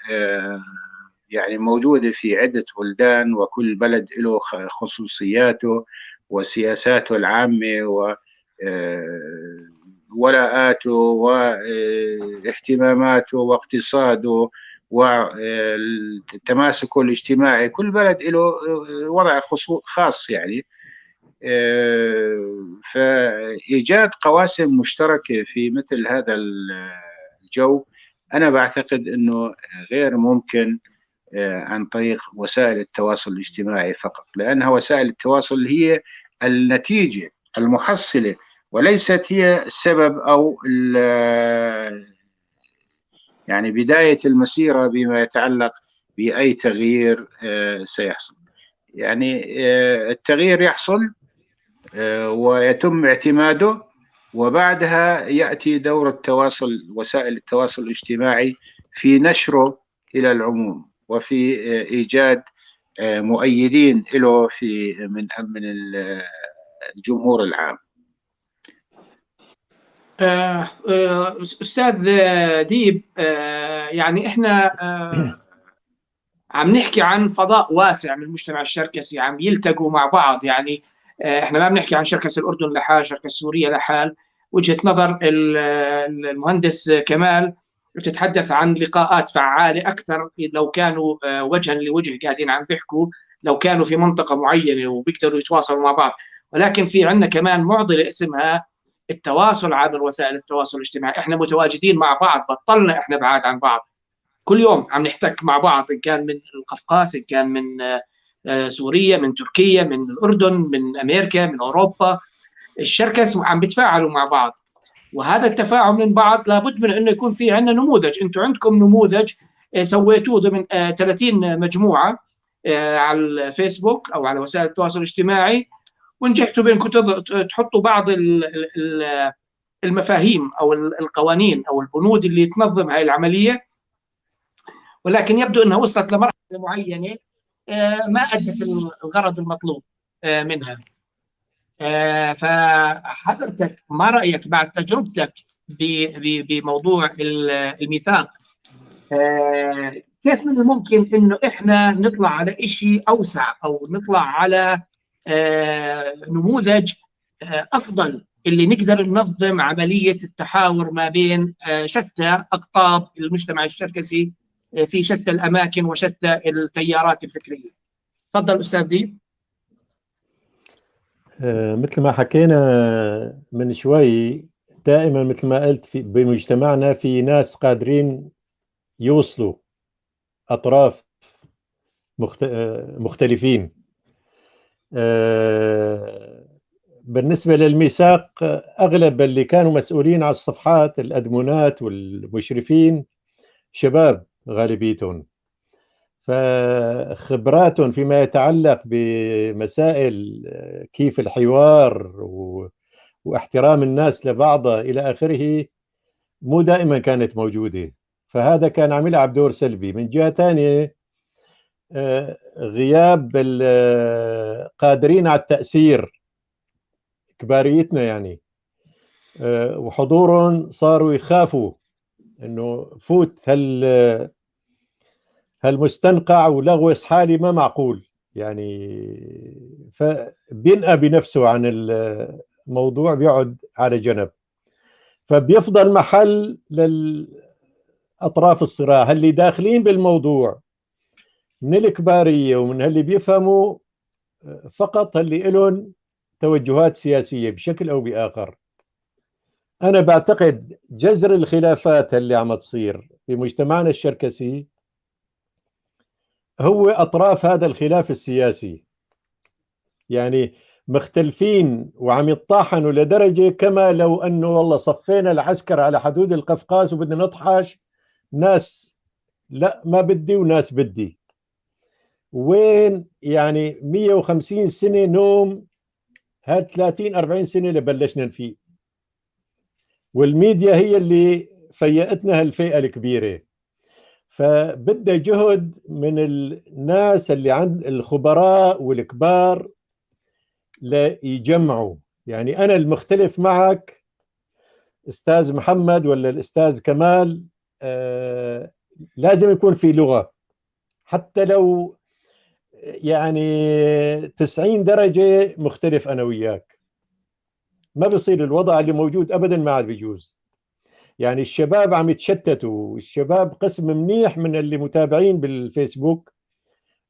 يعني موجودة في عدة بلدان، وكل بلد له خصوصياته وسياساته العامة وولاءاته واهتماماته واقتصاده وتماسكه الاجتماعي، كل بلد له وضع خاص يعني. فإيجاد قواسم مشتركة في مثل هذا الجو أنا بعتقد أنه غير ممكن عن طريق وسائل التواصل الاجتماعي فقط، لأنها وسائل التواصل هي النتيجة المحصلة وليست هي السبب أو يعني بداية المسيرة بما يتعلق بأي تغيير سيحصل. يعني التغيير يحصل ويتم اعتماده، وبعدها يأتي دور التواصل، وسائل التواصل الاجتماعي في نشره إلى العموم وفي إيجاد مؤيدين له في من الجمهور العام. أستاذ ديب، يعني إحنا عم نحكي عن فضاء واسع من المجتمع الشركسي عم يلتقوا مع بعض، يعني إحنا ما بنحكي عن شركس الأردن لحال، شركس سوريا لحال. وجهة نظر المهندس كمال بتتحدث عن لقاءات فعالة أكثر لو كانوا وجها لوجه قاعدين عم بيحكوا، لو كانوا في منطقة معينة وبيقدروا يتواصلوا مع بعض. ولكن في عندنا كمان معضلة اسمها التواصل عبر وسائل التواصل الاجتماعي. احنا متواجدين مع بعض، بطلنا احنا بعاد عن بعض، كل يوم عم نحتك مع بعض، إن كان من القفقاس، إن كان من سوريا، من تركيا، من الأردن، من أمريكا، من أوروبا. الشركس عم بيتفاعلوا مع بعض، وهذا التفاعل من بعض لابد من انه يكون في عندنا نموذج. انتم عندكم نموذج سويتوه ضمن 30 مجموعة على الفيسبوك او على وسائل التواصل الاجتماعي، ونجحتوا بانكم تحطوا بعض المفاهيم او القوانين او البنود اللي تنظم هاي العملية، ولكن يبدو انها وصلت لمرحلة معينة ما ادت الغرض المطلوب منها. فحضرتك ما رأيك بعد تجربتك بموضوع الميثاق؟ كيف من الممكن إنه إحنا نطلع على إشي أوسع أو نطلع على نموذج أفضل اللي نقدر ننظم عملية التحاور ما بين شتى أقطاب المجتمع الشركسي في شتى الأماكن وشتى التيارات الفكرية؟ تفضل أستاذ ديب. مثل ما حكينا من شوي، دائما مثل ما قلت بمجتمعنا في ناس قادرين يوصلوا أطراف مختلفين. بالنسبة للميثاق، أغلب اللي كانوا مسؤولين على الصفحات الأدمونات والمشرفين شباب غالبيتهم، فخبراتهم فيما يتعلق بمسائل كيف الحوار واحترام الناس لبعضها إلى آخره مو دائما كانت موجودة، فهذا كان عم يلعب دور سلبي. من جهة ثانية غياب القادرين على التأثير كباريتنا يعني، وحضورهم صاروا يخافوا انه فوت هالمستنقع ولغوص حالي ما معقول يعني، فبينقى بنفسه عن الموضوع، بيقعد على جنب، فبيفضل محل للأطراف الصراع اللي داخلين بالموضوع من الكبارية ومن اللي بيفهموا فقط، اللي لهم توجهات سياسية بشكل أو بآخر. أنا بعتقد جذر الخلافات اللي عم تصير في مجتمعنا الشركسي هو أطراف هذا الخلاف السياسي، يعني مختلفين وعم يتطاحنوا لدرجة كما لو أنه والله صفينا العسكر على حدود القفقاز وبدنا نطحش ناس لا ما بدي وناس بدي. وين يعني 150 سنة نوم، هاد 30 40 سنة اللي بلشنا نفيق، والميديا هي اللي فيقتنا هالفئة الكبيرة. فبدها جهد من الناس اللي عند الخبراء والكبار ليجمعوا. يعني أنا المختلف معك أستاذ محمد ولا الأستاذ كمال، لازم يكون في لغة، حتى لو يعني 90 درجة مختلف أنا وياك، ما بصير الوضع اللي موجود أبدا، ما عاد بيجوز. يعني الشباب عم يتشتتوا، الشباب قسم منيح من اللي متابعين بالفيسبوك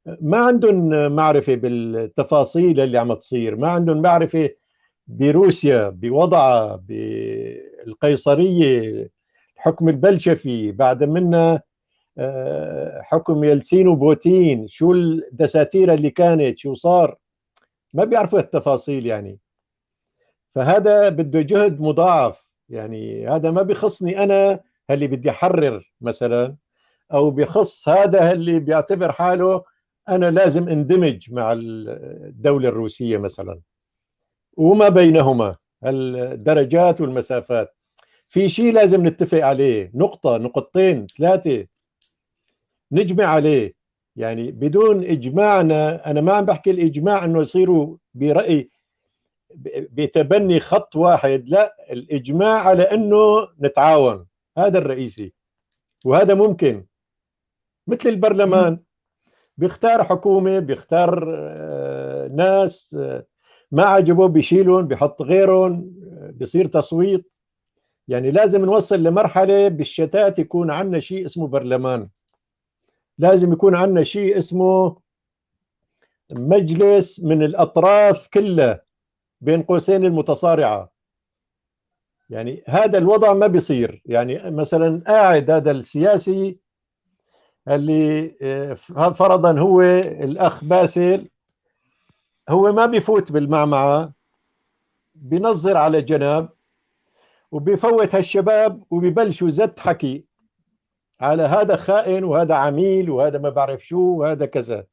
ما عندهم معرفة بالتفاصيل اللي عم تصير، ما عندهم معرفة بروسيا، بوضعها، بالقيصرية، الحكم البلشفي، بعد منا حكم يلسين وبوتين، شو الدساتير اللي كانت، شو صار، ما بيعرفوا التفاصيل يعني. فهذا بده جهد مضاعف، يعني هذا ما بخصني أنا اللي بدي أحرر مثلا، أو بخص هذا اللي بيعتبر حاله أنا لازم اندمج مع الدولة الروسية مثلا، وما بينهما الدرجات والمسافات. في شيء لازم نتفق عليه، نقطة نقطتين ثلاثة نجمع عليه. يعني بدون إجماعنا، أنا ما عم بحكي الإجماع أنه يصيروا برأي بتبني خط واحد، لا، الإجماع على أنه نتعاون، هذا الرئيسي. وهذا ممكن مثل البرلمان بيختار حكومة، بيختار ناس ما عجبه بيشيلهم بيحط غيرهم، بيصير تصويت. يعني لازم نوصل لمرحلة بالشتات يكون عندنا شيء اسمه برلمان، لازم يكون عندنا شيء اسمه مجلس من الأطراف كلها بين قوسين المتصارعة. يعني هذا الوضع ما بيصير. يعني مثلا قاعد هذا السياسي اللي فرضا هو الأخ باسل، هو ما بيفوت بالمعمعة، بينظر على جنب وبيفوت هالشباب وبيبلشوا زت حكي على هذا خائن وهذا عميل وهذا ما بعرف شو وهذا كذا.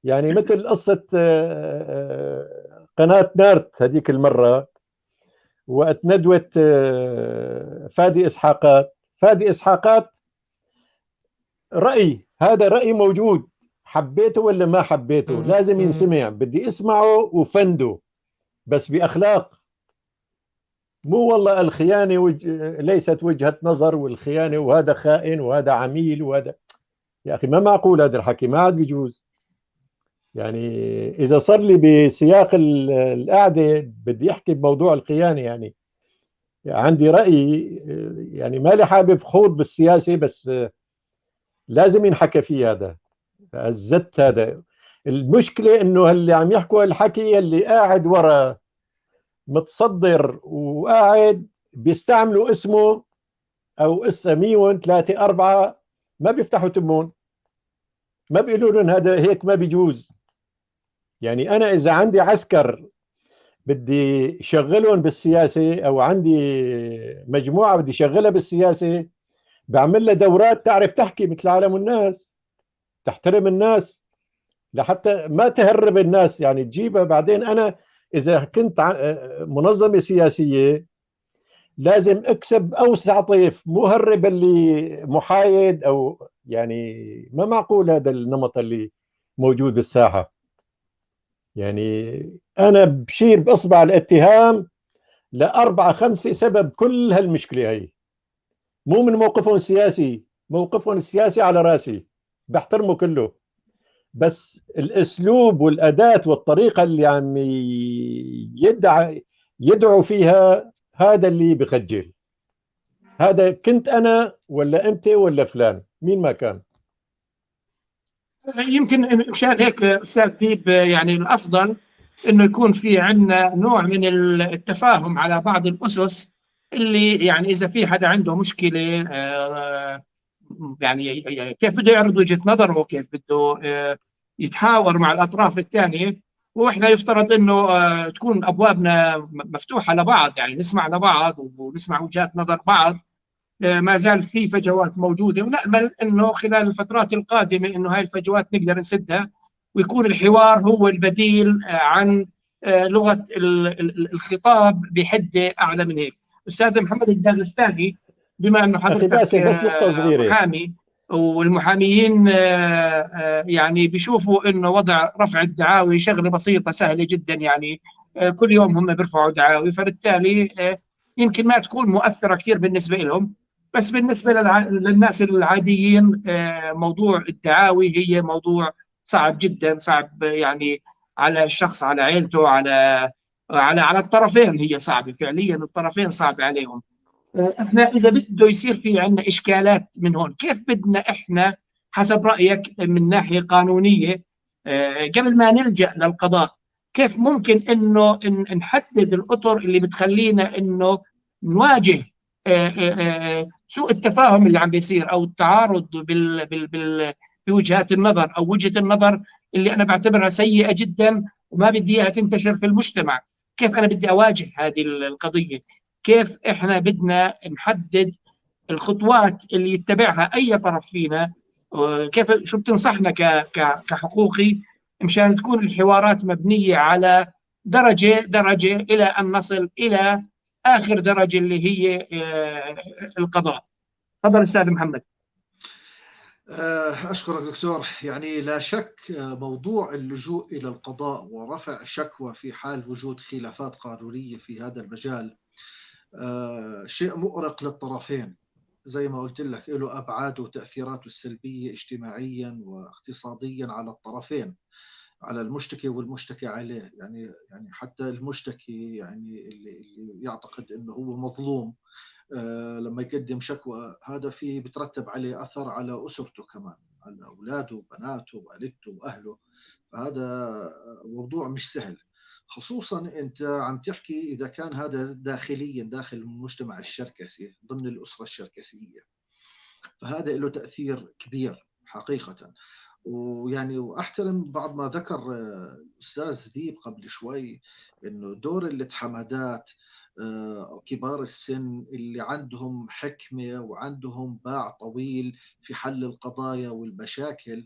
يعني مثل قصة قناة نارت هذيك المرة وقت ندوة فادي إسحاقات. فادي إسحاقات رأي، هذا رأي موجود، حبيته ولا ما حبيته لازم ينسمع، بدي اسمعه وفنده بس بأخلاق. مو والله الخيانة ليست وجهة نظر، والخيانة وهذا خائن وهذا عميل وهذا، يا أخي ما معقول هذا الحكي، ما عاد بيجوز. يعني إذا صار لي بسياق القعدة بدي أحكي بموضوع الخيانة، يعني عندي رأي، يعني مالي حابب خوض بالسياسة، بس لازم ينحكى فيه هذا الزت. هذا المشكلة، إنه اللي عم يحكوا الحكي اللي قاعد ورا متصدر وقاعد بيستعملوا اسمه أو اسميهم 3 4، ما بيفتحوا تمون، ما بيقولوا لهم هذا هيك ما بيجوز. يعني أنا إذا عندي عسكر بدي شغلهم بالسياسة، أو عندي مجموعة بدي شغلها بالسياسة، بعمل لها دورات تعرف تحكي مثل عالم الناس، تحترم الناس، لحتى ما تهرب الناس، يعني تجيبها. بعدين أنا إذا كنت منظمة سياسية لازم أكسب أوسع طيف، مو هرب اللي محايد، أو يعني ما معقول هذا النمط اللي موجود بالساحة. يعني أنا بشير بإصبع الاتهام ل4 5 سبب كل هالمشكلة هي، مو من موقفهم السياسي، موقفهم السياسي على راسي بحترمه كله، بس الأسلوب والأداة والطريقة اللي عم يدعو فيها هذا اللي بخجل. هذا كنت أنا ولا أنت ولا فلان، مين ما كان. يمكن مشان هيك أستاذ ديب، يعني الأفضل إنه يكون في عندنا نوع من التفاهم على بعض الأسس، اللي يعني إذا في حدا عنده مشكلة يعني كيف بده يعرض وجهة نظره، كيف بده يتحاور مع الأطراف الثانية. وإحنا يفترض إنه تكون أبوابنا مفتوحة لبعض، يعني نسمع لبعض ونسمع وجهات نظر بعض. ما زال في فجوات موجودة، ونأمل إنه خلال الفترات القادمة إنه هاي الفجوات نقدر نسدها، ويكون الحوار هو البديل عن لغة الخطاب بحدة أعلى من هيك. أستاذ محمد الداغستاني، بما أنه حضرتك بس نقطة صغيرة، محامي، والمحاميين يعني بيشوفوا إنه وضع رفع الدعاوي شغلة بسيطة سهلة جدا، يعني كل يوم هم بيرفعوا دعاوي، فبالتالي يمكن ما تكون مؤثرة كثير بالنسبة لهم. بس بالنسبة للناس العاديين موضوع الدعاوي هي موضوع صعب جدا، صعب يعني على الشخص، على عائلته، على على على الطرفين، هي صعبة فعليا، الطرفين صعب عليهم. احنا اذا بده يصير في عندنا اشكالات من هون، كيف بدنا احنا حسب رايك من ناحية قانونية قبل ما نلجا للقضاء، كيف ممكن انه نحدد الاطر اللي بتخلينا انه نواجه سوء التفاهم اللي عم بيصير، او التعارض بوجهات النظر، او وجهه النظر اللي انا بعتبرها سيئه جدا وما بدي اياها تنتشر في المجتمع؟ كيف انا بدي اواجه هذه القضية؟ كيف احنا بدنا نحدد الخطوات اللي يتبعها اي طرف فينا؟ كيف، شو بتنصحنا كحقوقي مشان تكون الحوارات مبنية على درجه درجه الى ان نصل الى اخر درجه اللي هي القضاء؟ تفضل استاذ محمد. أشكرك دكتور. يعني لا شك موضوع اللجوء إلى القضاء ورفع شكوى في حال وجود خلافات قانونية في هذا المجال شيء مؤرق للطرفين، زي ما قلت لك له أبعاده وتأثيراته السلبية اجتماعيا واقتصاديا على الطرفين، على المشتكي والمشتكي عليه. يعني حتى المشتكي، يعني اللي يعتقد انه هو مظلوم لما يقدم شكوى، هذا فيه بترتب عليه اثر على اسرته كمان، على اولاده وبناته ووالدته واهله. فهذا موضوع مش سهل، خصوصا انت عم تحكي اذا كان هذا داخليا داخل المجتمع الشركسي ضمن الاسرة الشركسيه، فهذا له تاثير كبير حقيقة. ويعني واحترم بعض ما ذكر الاستاذ ذيب قبل شوي، انه دور الاتحامادات، كبار السن اللي عندهم حكمه وعندهم باع طويل في حل القضايا والمشاكل،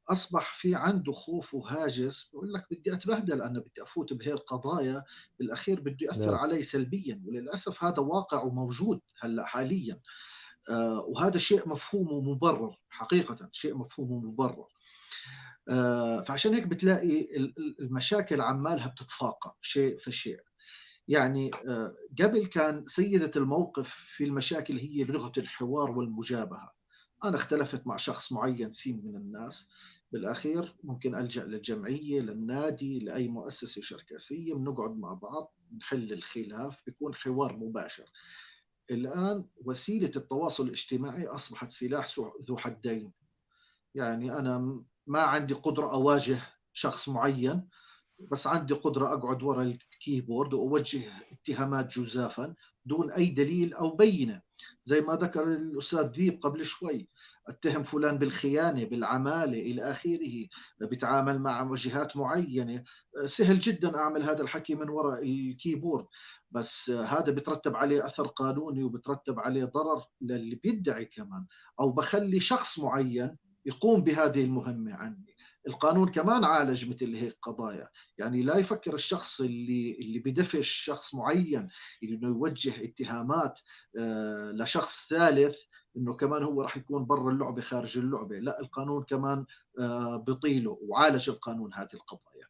اصبح في عنده خوف وهاجس، بقول لك بدي اتبهدل، انا بدي افوت بهي القضايا، بالاخير بده ياثر علي سلبيا. وللاسف هذا واقع وموجود هلا حاليا، وهذا شيء مفهوم ومبرر حقيقة، شيء مفهوم ومبرر. فعشان هيك بتلاقي المشاكل عمالها بتتفاقم شيء فشيء. يعني قبل كان سيدة الموقف في المشاكل هي لغة الحوار والمجابهة، أنا اختلفت مع شخص معين سين من الناس، بالأخير ممكن ألجأ للجمعية، للنادي، لأي مؤسسة شركسية، بنقعد مع بعض نحل الخلاف، بيكون حوار مباشر. الآن وسيلة التواصل الاجتماعي أصبحت سلاح ذو حدين. يعني أنا ما عندي قدرة أواجه شخص معين، بس عندي قدرة أقعد وراء ال keyboard وأوجه اتهامات جزافا دون أي دليل أو بينة. زي ما ذكر الأستاذ ذيب قبل شوي، اتهم فلان بالخيانة، بالعمالة، إلى آخره، بتعامل مع جهات معينة. سهل جدا أعمل هذا الحكي من وراء ال keyboard، بس هذا بترتب عليه أثر قانوني وبترتب عليه ضرر للي بيدعي كمان، أو بخلي شخص معين يقوم بهذه المهمة عني. القانون كمان عالج مثل هيك قضايا. يعني لا يفكر الشخص اللي بدفش شخص معين انه يوجه اتهامات لشخص ثالث انه كمان هو راح يكون برا اللعبة، خارج اللعبة. لا، القانون كمان بطيله، وعالج القانون هذه القضايا.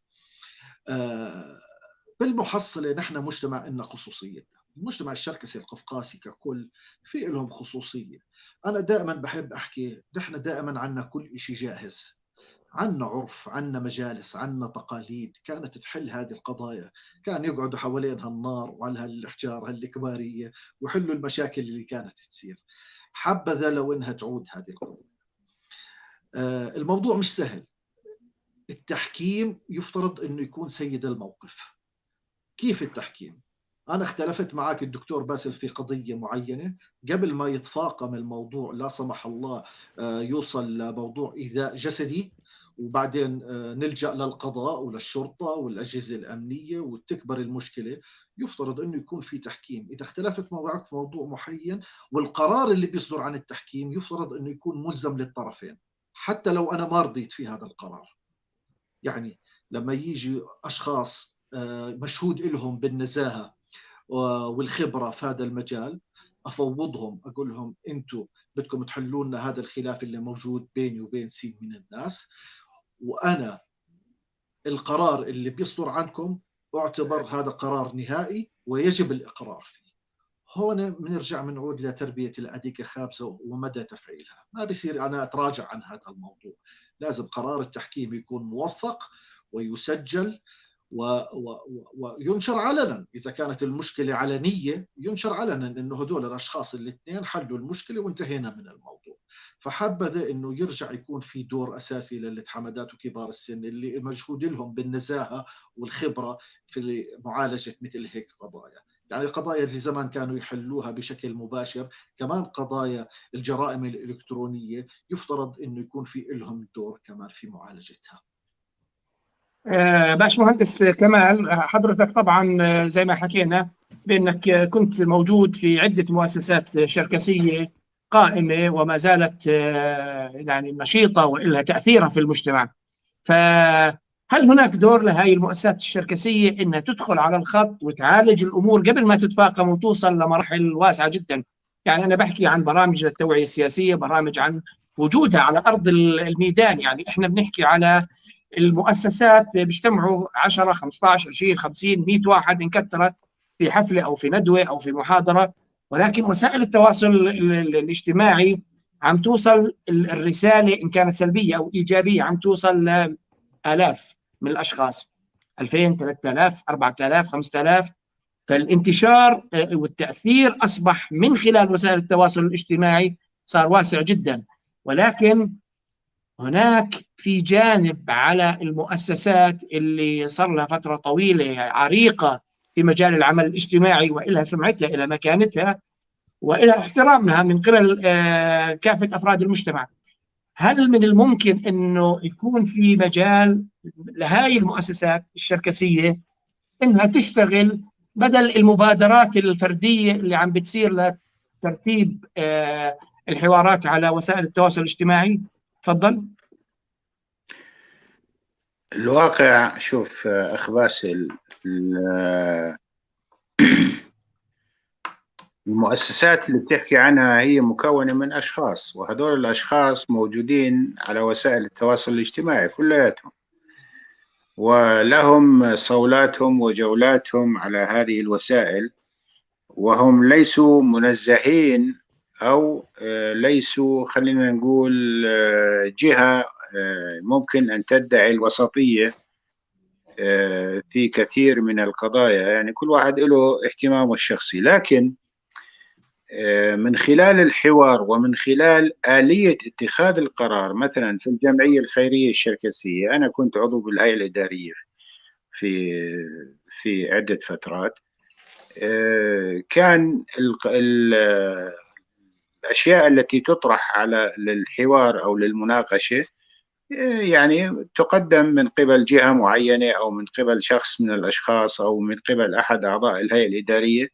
بالمحصله نحن مجتمع لنا خصوصيتنا. المجتمع الشركسي القفقاسي ككل في لهم خصوصية. انا دائما بحب احكي نحن دائما عندنا كل شيء جاهز، عنا عرف، عنا مجالس، عنا تقاليد كانت تحل هذه القضايا. كان يقعدوا حوالين هالنار وعلى هالحجار هالكبارية ويحلوا المشاكل اللي كانت تصير. حبذا لو انها تعود هذه القضايا. الموضوع مش سهل. التحكيم يفترض انه يكون سيد الموقف. كيف التحكيم؟ أنا اختلفت معك الدكتور باسل في قضية معينة، قبل ما يتفاقم الموضوع لا سمح الله يوصل لموضوع إيذاء جسدي، وبعدين نلجأ للقضاء وللشرطة والأجهزة الأمنية وتكبر المشكلة، يفترض أنه يكون في تحكيم. إذا اختلفت معك في موضوع معين، والقرار اللي بيصدر عن التحكيم يفترض أنه يكون ملزم للطرفين، حتى لو أنا ما رضيت في هذا القرار. يعني لما يجي أشخاص مشهود لهم بالنزاهة والخبرة في هذا المجال، أفوضهم، أقول لهم أنتم بدكم تحلوا لنا هذا الخلاف اللي موجود بيني وبين سين من الناس، وأنا القرار اللي بيصدر عنكم أعتبر هذا قرار نهائي ويجب الإقرار فيه. هون بنرجع بنعود لتربية الأديكة خابزة ومدى تفعيلها. ما بصير أنا أتراجع عن هذا الموضوع. لازم قرار التحكيم يكون موثق ويسجل وينشر علنا. إذا كانت المشكلة علنية ينشر علنا إنه هدول الأشخاص الاثنين حلوا المشكلة وانتهينا من الموضوع. فحبذا إنه يرجع يكون في دور أساسي للاتحامدات وكبار السن اللي مجهود لهم بالنزاهة والخبرة في معالجة مثل هيك قضايا. يعني القضايا اللي زمان كانوا يحلوها بشكل مباشر، كمان قضايا الجرائم الإلكترونية يفترض إنه يكون في لهم دور كمان في معالجتها. باشمهندس كمال، حضرتك طبعا زي ما حكينا بأنك كنت موجود في عدة مؤسسات شركسية قائمة وما زالت يعني نشيطة وإلها تأثيرها في المجتمع، فهل هناك دور لهذه المؤسسات الشركسية إنها تدخل على الخط وتعالج الأمور قبل ما تتفاقم وتوصل لمراحل واسعة جدا؟ يعني أنا بحكي عن برامج للتوعية السياسية، برامج عن وجودها على أرض الميدان. يعني إحنا بنحكي على المؤسسات بيجتمعوا 10 15 20 50 100 واحد إن كثرت في حفلة أو في ندوة أو في محاضرة، ولكن وسائل التواصل الاجتماعي عم توصل الرسالة إن كانت سلبية أو إيجابية، عم توصل لآلاف من الأشخاص، 2000 3000 4000 5000. فالانتشار والتأثير أصبح من خلال وسائل التواصل الاجتماعي صار واسع جدا، ولكن هناك في جانب على المؤسسات اللي صار لها فترة طويلة عريقة في مجال العمل الاجتماعي وإلها سمعتها إلى مكانتها وإلها احترامها من قبل كافة أفراد المجتمع. هل من الممكن أنه يكون في مجال لهذه المؤسسات الشركسية أنها تشتغل بدل المبادرات الفردية اللي عم بتصير لترتيب الحوارات على وسائل التواصل الاجتماعي؟ تفضل. الواقع شوف أخ باسل، المؤسسات اللي بتحكي عنها هي مكونة من أشخاص، وهدول الأشخاص موجودين على وسائل التواصل الاجتماعي كلياتهم، ولهم صولاتهم وجولاتهم على هذه الوسائل، وهم ليسوا منزهين أو ليسوا خلينا نقول جهة ممكن أن تدعي الوسطية في كثير من القضايا. يعني كل واحد له اهتمامه الشخصي، لكن من خلال الحوار ومن خلال آلية اتخاذ القرار، مثلا في الجمعية الخيرية الشركسية أنا كنت عضو بالهيئة الإدارية في عدة فترات، كان الأشياء التي تطرح على للحوار أو للمناقشة يعني تقدم من قبل جهة معينة أو من قبل شخص من الأشخاص أو من قبل أحد أعضاء الهيئة الإدارية،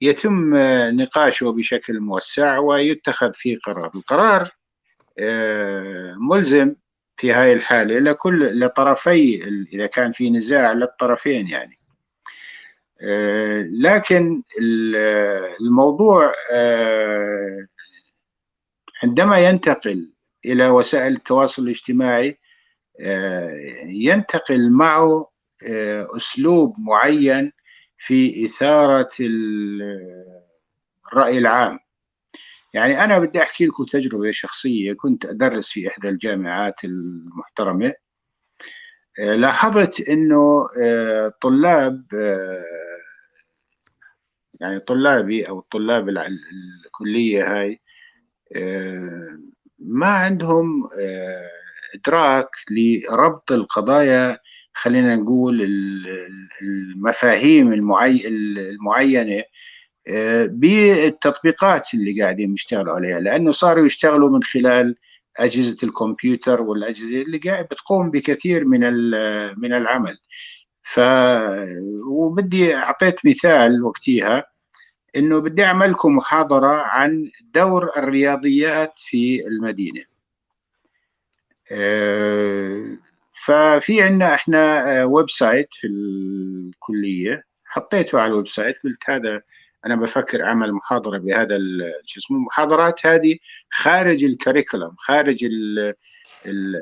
يتم نقاشه بشكل موسع ويتخذ فيه قرار. القرار ملزم في هاي الحالة لكل لطرفي، إذا كان في نزاع للطرفين يعني. لكن الموضوع عندما ينتقل إلى وسائل التواصل الاجتماعي ينتقل معه أسلوب معين في إثارة الرأي العام. يعني أنا بدي أحكي لكم تجربة شخصية. كنت أدرس في إحدى الجامعات المحترمة، لاحظت أنه طلاب، يعني طلابي أو طلاب الكلية هاي، ما عندهم إدراك لربط القضايا، خلينا نقول المفاهيم المعينة بالتطبيقات اللي قاعدين يشتغلوا عليها، لأنه صاروا يشتغلوا من خلال أجهزة الكمبيوتر والأجهزة اللي قاعد بتقوم بكثير من العمل. وبدي أعطيت مثال وقتها إنه بدي أعمل لكم محاضرة عن دور الرياضيات في المدينة. ففي عندنا إحنا website في الكلية، حطيته على ال website، قلت هذا أنا بفكر أعمل محاضرة بهذا شو اسمه، المحاضرات هذه خارج ال curriculum، خارج ال ال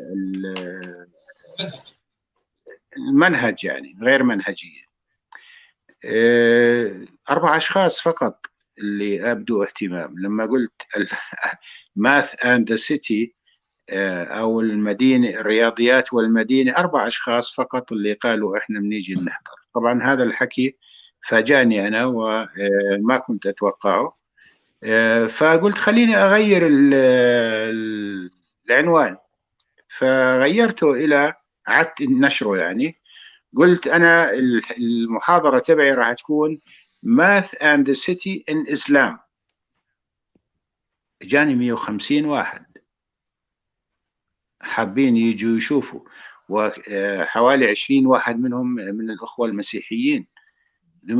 المنهج، يعني غير منهجية. 4 أشخاص فقط اللي أبدوا اهتمام لما قلت math and the city أو المدينة، الرياضيات والمدينة، 4 أشخاص فقط اللي قالوا إحنا بنيجي نحضر. طبعا هذا الحكي فاجأني أنا وما كنت أتوقعه، فقلت خليني أغير العنوان، فغيرته إلى عدت نشره. يعني قلت أنا المحاضرة تبعي راح تكون Math and the City in Islam. جاني 150 واحد حابين يجوا يشوفوا، وحوالي 20 واحد منهم من الأخوة المسيحيين.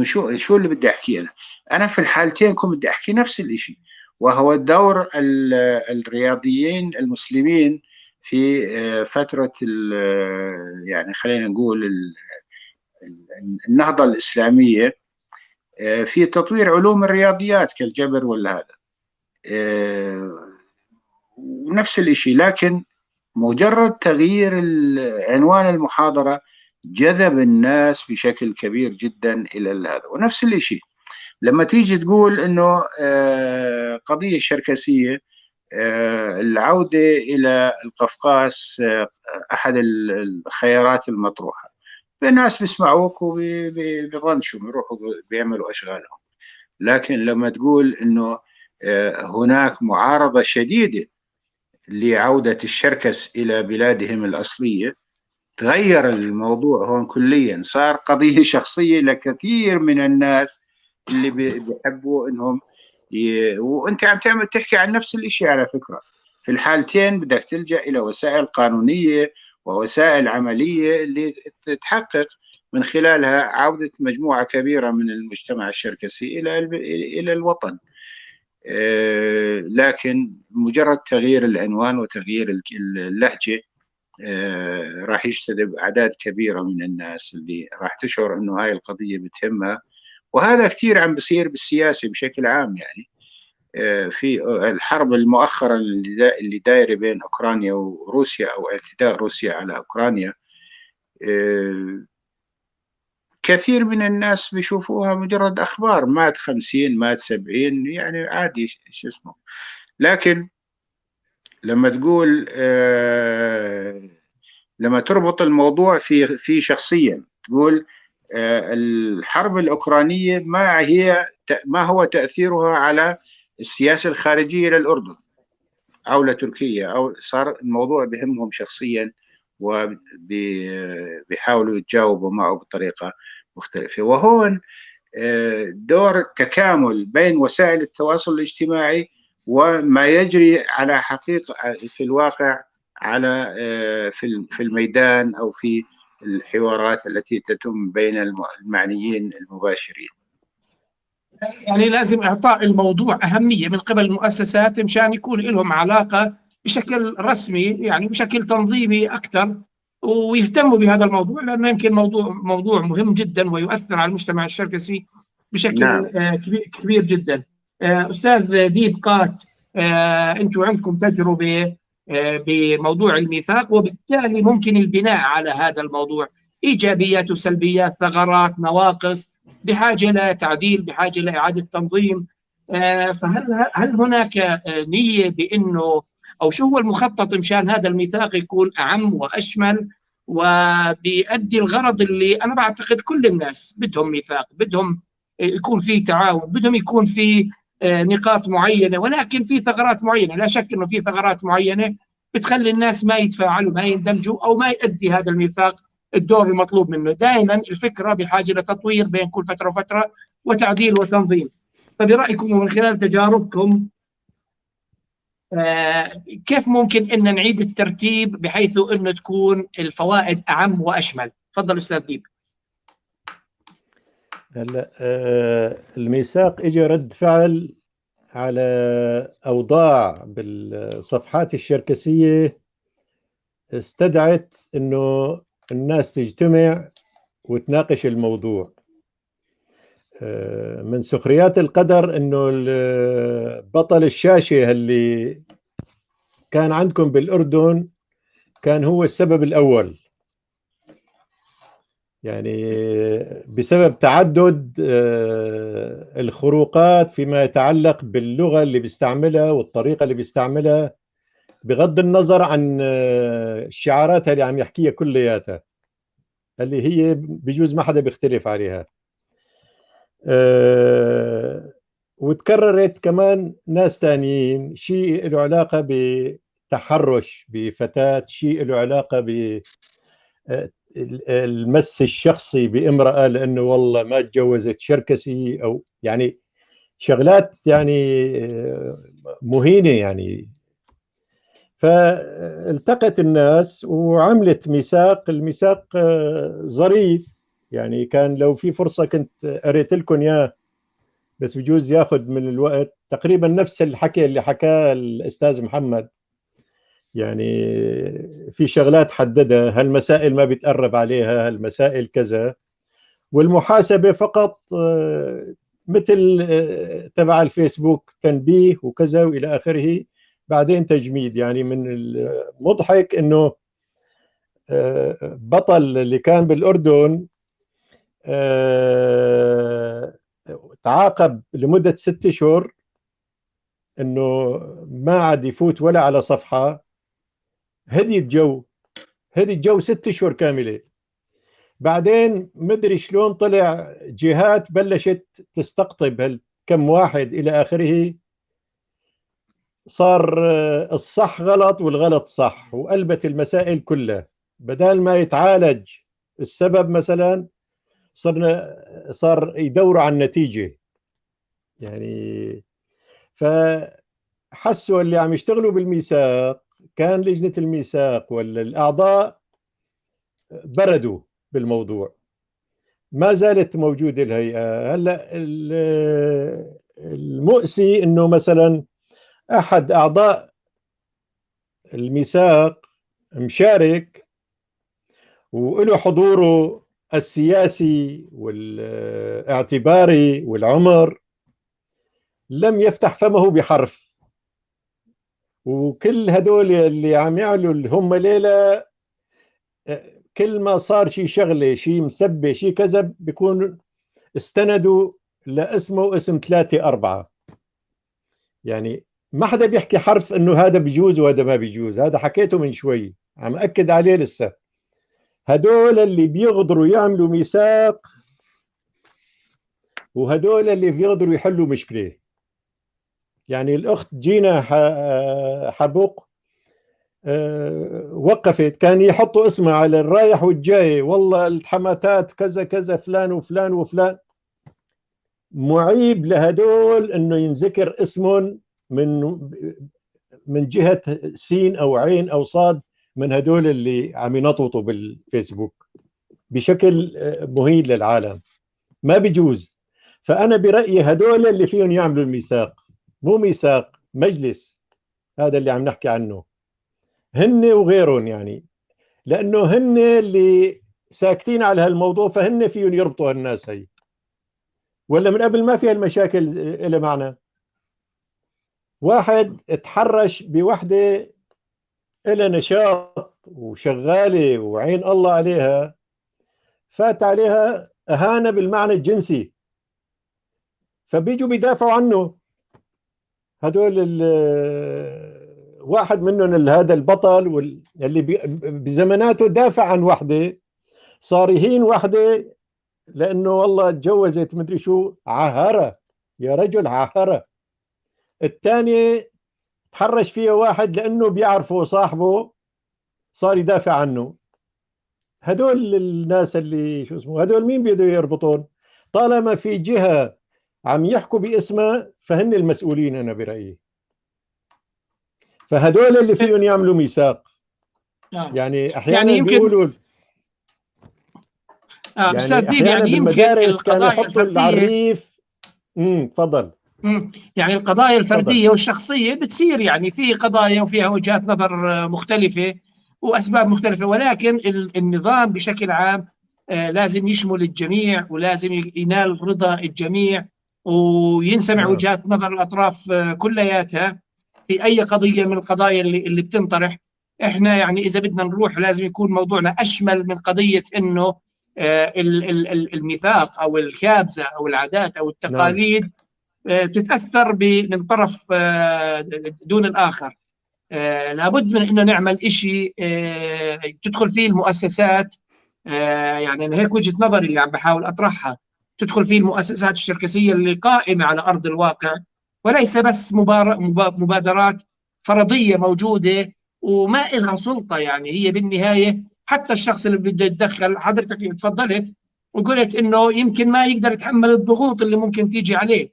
شو اللي بدي أحكيه أنا؟ أنا في الحالتين كنت بدي أحكي نفس الإشي، وهو دور الرياضيين المسلمين في فترة يعني خلينا نقول النهضة الإسلامية في تطوير علوم الرياضيات كالجبر ولا هذا، ونفس الإشي. لكن مجرد تغيير عنوان المحاضرة جذب الناس بشكل كبير جدا إلى هذا. ونفس الشيء لما تيجي تقول إنه قضية الشركسية، العودة إلى القفقاس أحد الخيارات المطروحة، الناس بيسمعوك وبيطنشوا، بيروحوا بيعملوا أشغالهم. لكن لما تقول إنه هناك معارضة شديدة لعودة الشركس إلى بلادهم الأصلية، تغير الموضوع هون كليا، صار قضية شخصية لكثير من الناس اللي بيحبوا إنهم وأنت عم تعمل تحكي عن نفس الشيء على فكرة. في الحالتين بدك تلجأ إلى وسائل قانونية ووسائل عملية اللي تحقق من خلالها عودة مجموعة كبيرة من المجتمع الشركسي إلى الوطن. لكن مجرد تغيير العنوان وتغيير اللهجة راح يجتذب أعداد كبيرة من الناس اللي راح تشعر إنه هاي القضية بتهمها. وهذا كثير عم بصير بالسياسة بشكل عام. يعني في الحرب المؤخرة اللي دايرة بين أوكرانيا وروسيا، أو اعتداء روسيا على أوكرانيا، كثير من الناس بيشوفوها مجرد أخبار، مات 50 مات 70 يعني عادي شو اسمه. لكن لما تقول لما تربط الموضوع في شخصيا، تقول الحرب الأوكرانية ما هو تأثيرها على السياسة الخارجية للأردن أو لتركيا، أو صار الموضوع بهمهم شخصيا وبيحاولوا يتجاوبوا معه بطريقة مختلفة. وهون دور التكامل بين وسائل التواصل الاجتماعي وما يجري على حقيقة في الواقع على في الميدان أو في الحوارات التي تتم بين المعنيين المباشرين. يعني لازم إعطاء الموضوع أهمية من قبل المؤسسات مشان يكون لهم علاقة بشكل رسمي، يعني بشكل تنظيمي أكثر، ويهتموا بهذا الموضوع، لأنه يمكن موضوع مهم جدا ويؤثر على المجتمع الشركسي بشكل نعم. كبير جدا. أستاذ ديب قات، أنتم عندكم تجربة بموضوع الميثاق، وبالتالي ممكن البناء على هذا الموضوع، إيجابيات وسلبيات، ثغرات، نواقص، بحاجة لتعديل، بحاجة لإعادة تنظيم. فهل هل هناك نية بأنه، أو شو هو المخطط مشان هذا الميثاق يكون أعم وأشمل وبيؤدي الغرض اللي أنا بعتقد كل الناس بدهم ميثاق، بدهم يكون في تعاون، بدهم يكون في نقاط معينة، ولكن في ثغرات معينة، لا شك أنه في ثغرات معينة بتخلي الناس ما يتفاعلوا، ما يندمجوا، أو ما يؤدي هذا الميثاق الدور المطلوب منه. دائما الفكرة بحاجة لتطوير بين كل فترة وفترة وتعديل وتنظيم. فبرأيكم ومن خلال تجاربكم، كيف ممكن أن نعيد الترتيب بحيث أنه تكون الفوائد أعم وأشمل؟ تفضل أستاذ ديب. هلا الميثاق اجى رد فعل على أوضاع بالصفحات الشركسية استدعت أنه الناس تجتمع وتناقش الموضوع. من سخريات القدر أنه بطل الشاشة اللي كان عندكم بالأردن كان هو السبب الأول، يعني بسبب تعدد الخروقات فيما يتعلق باللغة اللي بيستعملها والطريقة اللي بيستعملها، بغض النظر عن الشعارات اللي عم يحكيها كلياتها اللي هي بجوز ما حدا بيختلف عليها. وتكررت كمان ناس تانيين، شيء له علاقة بتحرش بفتاة، شيء له علاقة ب المس الشخصي بامرأة لأنه والله ما تجوزت شركسي، أو يعني شغلات يعني مهينة يعني. فالتقت الناس وعملت ميثاق. الميثاق ظريف يعني، كان لو في فرصة كنت قريت لكم إياه، بس بجوز ياخذ من الوقت. تقريبا نفس الحكي اللي حكاه الأستاذ محمد، يعني في شغلات حددها، هالمسائل ما بيتقرب عليها، هالمسائل كذا، والمحاسبة فقط مثل تبع الفيسبوك، تنبيه وكذا وإلى آخره، بعدين تجميد. يعني من المضحك إنه بطل اللي كان بالأردن تعاقب لمدة 6 شهور إنه ما عاد يفوت ولا على صفحة. هدي الجو، هدي الجو 6 شهور كاملة. بعدين مدري شلون طلع جهات بلشت تستقطب كم واحد إلى آخره، صار الصح غلط والغلط صح، وقلبت المسائل كلها. بدل ما يتعالج السبب مثلا، صار يدوروا على النتيجة يعني. فحسوا اللي عم يشتغلوا بالميثاق، كان لجنة الميثاق ولا الأعضاء بردوا بالموضوع، ما زالت موجودة الهيئة. هلأ المؤسي إنه مثلا أحد أعضاء الميثاق مشارك وله حضوره السياسي والاعتباري والعمر، لم يفتح فمه بحرف. وكل هدول اللي عم يعملوا اللي هم ليلة كل ما صار شيء شغله، شيء مسبة، شيء كذا، بيكون استندوا لاسمه واسم 3 4. يعني ما حدا بيحكي حرف انه هذا بيجوز وهذا ما بيجوز. هذا حكيته من شوي، عم اكد عليه لسه. هدول اللي بيقدروا يعملوا ميثاق، وهدول اللي بيقدروا يحلوا مشكلة. يعني الأخت جينا حبوق وقفت، كان يحطوا اسمها على الرايح والجاي، والله الحماتات كذا كذا، فلان وفلان وفلان. معيب لهدول انه ينذكر اسمهم من جهة سين او عين او صاد من هدول اللي عم ينطوطوا بالفيسبوك بشكل مهين للعالم، ما بيجوز. فأنا برأيي هدول اللي فيهم يعملوا الميثاق، مو ميثاق، مجلس، هذا اللي عم نحكي عنه، هن وغيرهم يعني، لأنه هن اللي ساكتين على هالموضوع، فهن فيهم يربطوا هالناس هي. ولا من قبل ما فيها المشاكل إلى معنى. واحد تحرش بوحدة إلى نشاط وشغالة وعين الله عليها، فات عليها أهانة بالمعنى الجنسي، فبيجوا بيدافعوا عنه هدول. واحد منهم هذا البطل اللي بزماناته دافع عن وحده، صار يهين وحده لأنه والله تجوزت مدري شو، عهرة يا رجل عهرة. الثاني تحرش فيها واحد لأنه بيعرفه صاحبه، صار يدافع عنه. هدول الناس اللي شو اسمه، هدول مين بيقدروا يربطون؟ طالما في جهة عم يحكوا باسمها فهن المسؤولين أنا برأيي. فهدول اللي فيهم يعملوا ميثاق. يعني أحيانا يعني يمكن بيقولوا يعني أحيانا يعني يمكن القضايا الفردية العريف. تفضل. يعني القضايا الفردية والشخصية بتصير، يعني في قضايا وفيها وجهات نظر مختلفة وأسباب مختلفة، ولكن النظام بشكل عام لازم يشمل الجميع، ولازم ينال رضا الجميع، وينسمع وجهات نظر الأطراف كلياتها في أي قضية من القضايا اللي بتنطرح. إحنا يعني إذا بدنا نروح لازم يكون موضوعنا أشمل من قضية إنه الميثاق أو الكابزة أو العادات أو التقاليد بتتأثر من طرف دون الآخر. لابد من إنه نعمل إشي تدخل فيه المؤسسات، يعني أنا هيك وجهة نظري اللي عم بحاول أطرحها، تدخل فيه المؤسسات الشركسية اللي قائمة على أرض الواقع، وليس بس مبادرات فرضية موجودة وما إلها سلطة. يعني هي بالنهاية حتى الشخص اللي بده يتدخل، حضرتك تفضلت وقلت إنه يمكن ما يقدر يتحمل الضغوط اللي ممكن تيجي عليه،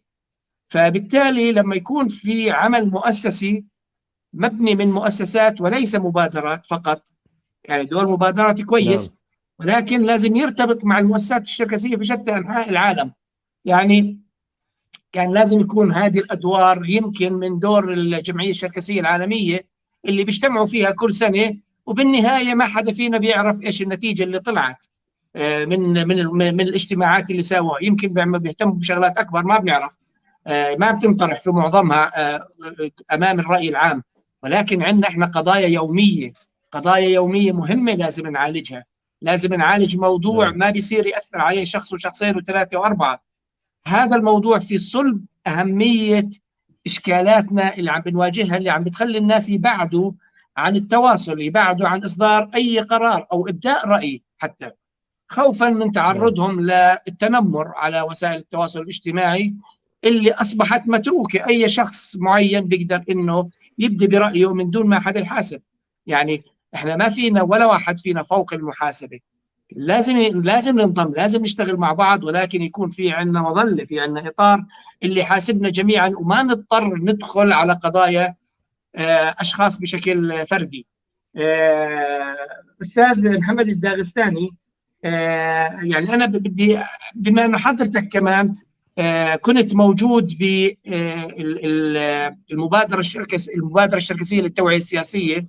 فبالتالي لما يكون في عمل مؤسسي مبني من مؤسسات وليس مبادرات فقط، يعني دور مبادرات كويس، ولكن لازم يرتبط مع المؤسسات الشركسية في شتى أنحاء العالم. يعني كان لازم يكون هذه الأدوار يمكن من دور الجمعية الشركسية العالمية اللي بيجتمعوا فيها كل سنة، وبالنهاية ما حدا فينا بيعرف إيش النتيجة اللي طلعت من من من الاجتماعات اللي سووها. يمكن بيهتموا بشغلات أكبر ما بنعرف، ما بتنطرح في معظمها أمام الرأي العام، ولكن عندنا إحنا قضايا يومية، قضايا يومية مهمة لازم نعالجها. لازم نعالج موضوع ما بيصير يأثر عليه شخص وشخصين وثلاثة وأربعة. هذا الموضوع في صلب أهمية إشكالاتنا اللي عم بنواجهها، اللي عم بتخلي الناس يبعدوا عن التواصل، يبعدوا عن إصدار أي قرار أو إبداء رأي حتى، خوفا من تعرضهم للتنمر على وسائل التواصل الاجتماعي اللي أصبحت متروكة. أي شخص معين بيقدر إنه يبدي برأيه من دون ما حدا يحاسب. يعني إحنا ما فينا ولا واحد فينا فوق المحاسبة، لازم ننضم، لازم نشتغل مع بعض، ولكن يكون في عندنا مظلة، في عندنا إطار اللي حاسبنا جميعا، وما نضطر ندخل على قضايا أشخاص بشكل فردي. أستاذ محمد الداغستاني، يعني أنا بدي بما أن حضرتك كمان كنت موجود بالمبادرة المبادرة الشركسية للتوعية السياسية،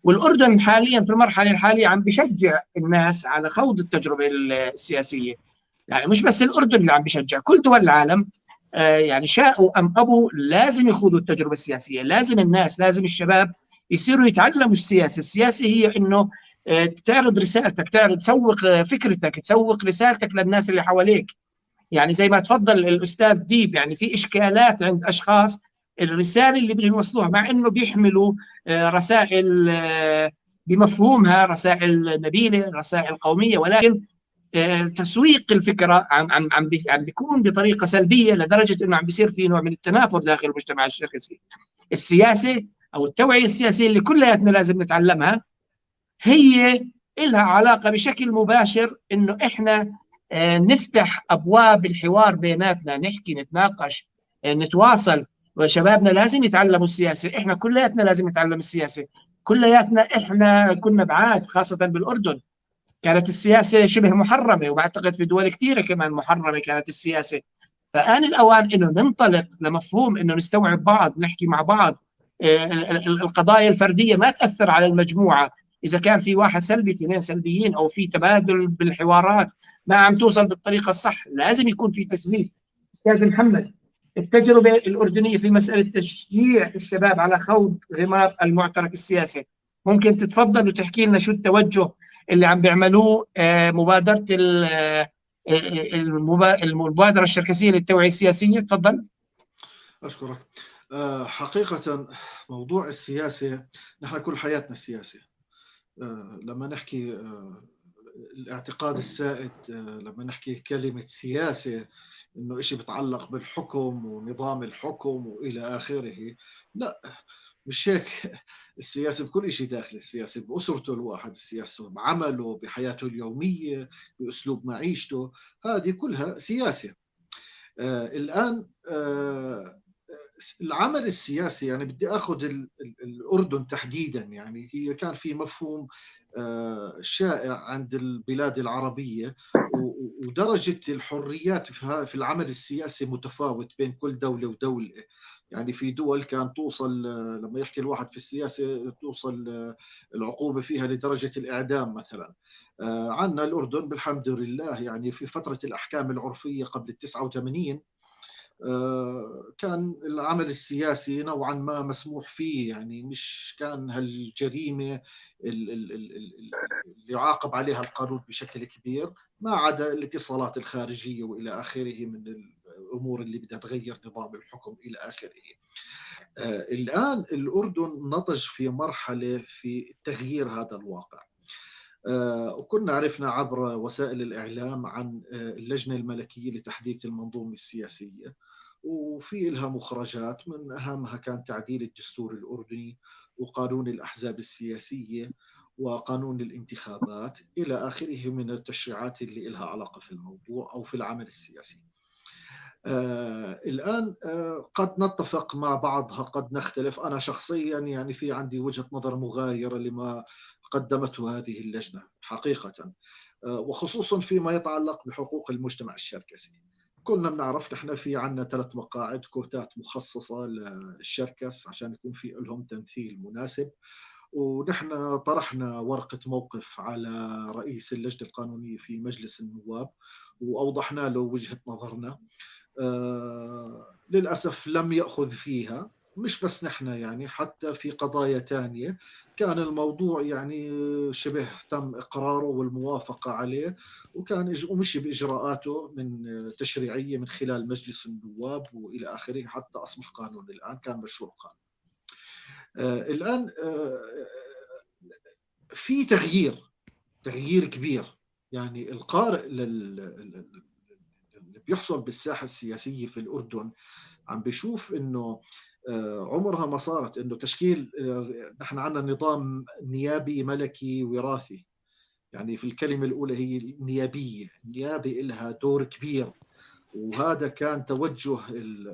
والأردن حاليا في المرحلة الحالية عم بشجع الناس على خوض التجربة السياسية. يعني مش بس الأردن اللي عم بشجع، كل دول العالم يعني شاءوا أم أبوا لازم يخوضوا التجربة السياسية. لازم الناس، لازم الشباب يصيروا يتعلموا السياسة. السياسة هي إنه تعرض رسالتك، تعرض تسوق فكرتك، تسوق رسالتك للناس اللي حواليك. يعني زي ما تفضل الاستاذ ديب، يعني في اشكالات عند اشخاص الرسالة اللي بدهم يوصلوها، مع انه بيحملوا رسائل بمفهومها رسائل نبيلة، رسائل قومية، ولكن تسويق الفكرة عم عم عم عم بيكون بطريقة سلبية لدرجة انه عم بيصير في نوع من التنافر داخل المجتمع الشركسي. السياسة او التوعية السياسية اللي كلياتنا لازم نتعلمها هي لها علاقة بشكل مباشر انه احنا نفتح ابواب الحوار بيناتنا، نحكي، نتناقش، نتواصل. وشبابنا لازم يتعلموا السياسة، احنا كلياتنا لازم نتعلم السياسة، كلياتنا احنا كنا بعاد، خاصة بالاردن كانت السياسة شبه محرمة، وبعتقد في دول كثيرة كمان محرمة كانت السياسة. فآن الاوان انه ننطلق لمفهوم انه نستوعب بعض، نحكي مع بعض، القضايا الفردية ما تاثر على المجموعة. اذا كان في واحد سلبي، اثنين سلبيين، او في تبادل بالحوارات ما عم توصل بالطريقة الصح، لازم يكون في تشجيع. استاذ محمد، التجربة الاردنية في مسالة تشجيع الشباب على خوض غمار المعترك السياسي، ممكن تتفضل وتحكي لنا شو التوجه اللي عم بيعملوه مبادرة المبادرة الشركسيه للتوعية السياسية؟ تفضل. اشكرك. حقيقة موضوع السياسة، نحن كل حياتنا سياسة. لما نحكي الاعتقاد السائد، لما نحكي كلمة سياسة انه إشي بيتعلق بالحكم ونظام الحكم والى اخره، لا مش هيك. السياسة بكل شيء داخل، السياسة بأسرته الواحد، السياسة بعمله، بحياته اليومية، بأسلوب معيشته، هذه كلها سياسة. الآن العمل السياسي، يعني بدي أخذ الأردن تحديدا، يعني هي كان في مفهوم شائع عند البلاد العربية، ودرجة الحريات في العمل السياسي متفاوت بين كل دولة ودولة. يعني في دول كان توصل لما يحكي الواحد في السياسة توصل العقوبة فيها لدرجة الإعدام مثلا. عندنا الأردن بالحمد لله، يعني في فترة الأحكام العرفية قبل 89 كان العمل السياسي نوعا ما مسموح فيه، يعني مش كان هالجريمة اللي يعاقب عليها القانون بشكل كبير، ما عدا الاتصالات الخارجية وإلى آخره من الأمور اللي بدها تغير نظام الحكم إلى آخره. الآن الأردن نضج في مرحلة في تغيير هذا الواقع، وكنا عرفنا عبر وسائل الإعلام عن اللجنة الملكية لتحديث المنظومة السياسية، وفي لها مخرجات من أهمها كان تعديل الدستور الأردني وقانون الأحزاب السياسية وقانون الانتخابات إلى آخره من التشريعات اللي لها علاقة في الموضوع أو في العمل السياسي. الآن قد نتفق مع بعضها، قد نختلف. أنا شخصيا يعني في عندي وجهة نظر مغايرة لما قدمته هذه اللجنة حقيقة، وخصوصا فيما يتعلق بحقوق المجتمع الشركسي. كلنا بنعرف نحن في عندنا 3 مقاعد كوتات مخصصة للشركس عشان يكون في لهم تمثيل مناسب، ونحن طرحنا ورقة موقف على رئيس اللجنة القانونية في مجلس النواب وأوضحنا له وجهة نظرنا. للأسف لم يأخذ فيها، مش بس نحن يعني، حتى في قضايا تانية كان الموضوع يعني شبه تم إقراره والموافقة عليه، وكان ومشي بإجراءاته من تشريعية من خلال مجلس النواب وإلى آخره حتى أصبح قانون. الآن كان مشروع قانون. الآن في تغيير كبير، يعني القارئ اللي بيحصل بالساحة السياسية في الأردن عم بيشوف إنه عمرها ما صارت إنه تشكيل، نحن عندنا نظام نيابي ملكي وراثي، يعني في الكلمة الأولى هي النيابية، النيابة لها دور كبير، وهذا كان توجه ال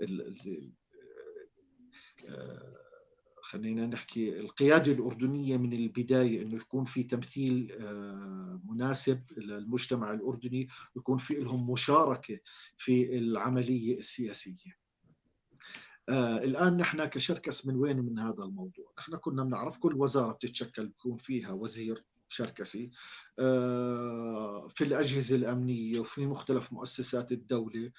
ال خلينا نحكي القيادة الأردنية من البداية، إنه يكون في تمثيل مناسب للمجتمع الأردني، ويكون في لهم مشاركة في العملية السياسية. الآن نحن كشركس من وين من هذا الموضوع؟ نحن كنا بنعرف كل وزارة بتتشكل بيكون فيها وزير شركسي في الأجهزة الأمنية وفي مختلف مؤسسات الدولة،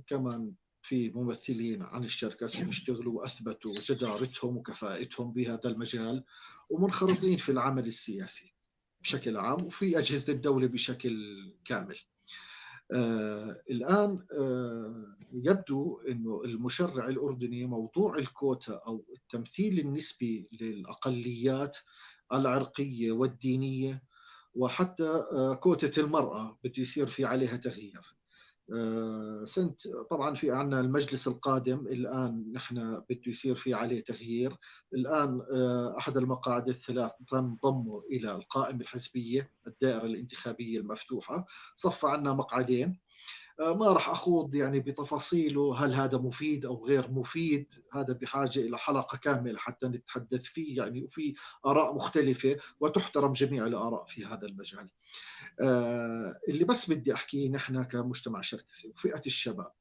كمان في ممثلين عن الشركس بيشتغلوا وأثبتوا جدارتهم وكفاءتهم بهذا المجال ومنخرطين في العمل السياسي بشكل عام وفي أجهزة الدولة بشكل كامل. الآن يبدو أنه المشرع الأردني موضوع الكوتا أو التمثيل النسبي للأقليات العرقية والدينية وحتى كوتة المرأة بده يصير في عليها تغيير. سنة طبعا في عنا المجلس القادم الآن نحن بده يصير في عليه تغيير. الآن أحد المقاعد الثلاث تم ضمه إلى القائمة الحزبية الدائرة الانتخابية المفتوحة، صف عنا مقعدين. ما راح أخوض يعني بتفاصيله هل هذا مفيد أو غير مفيد، هذا بحاجة إلى حلقة كاملة حتى نتحدث فيه يعني، وفي آراء مختلفة وتحترم جميع الآراء في هذا المجال. اللي بس بدي أحكيه، نحن كمجتمع شركسي وفئة الشباب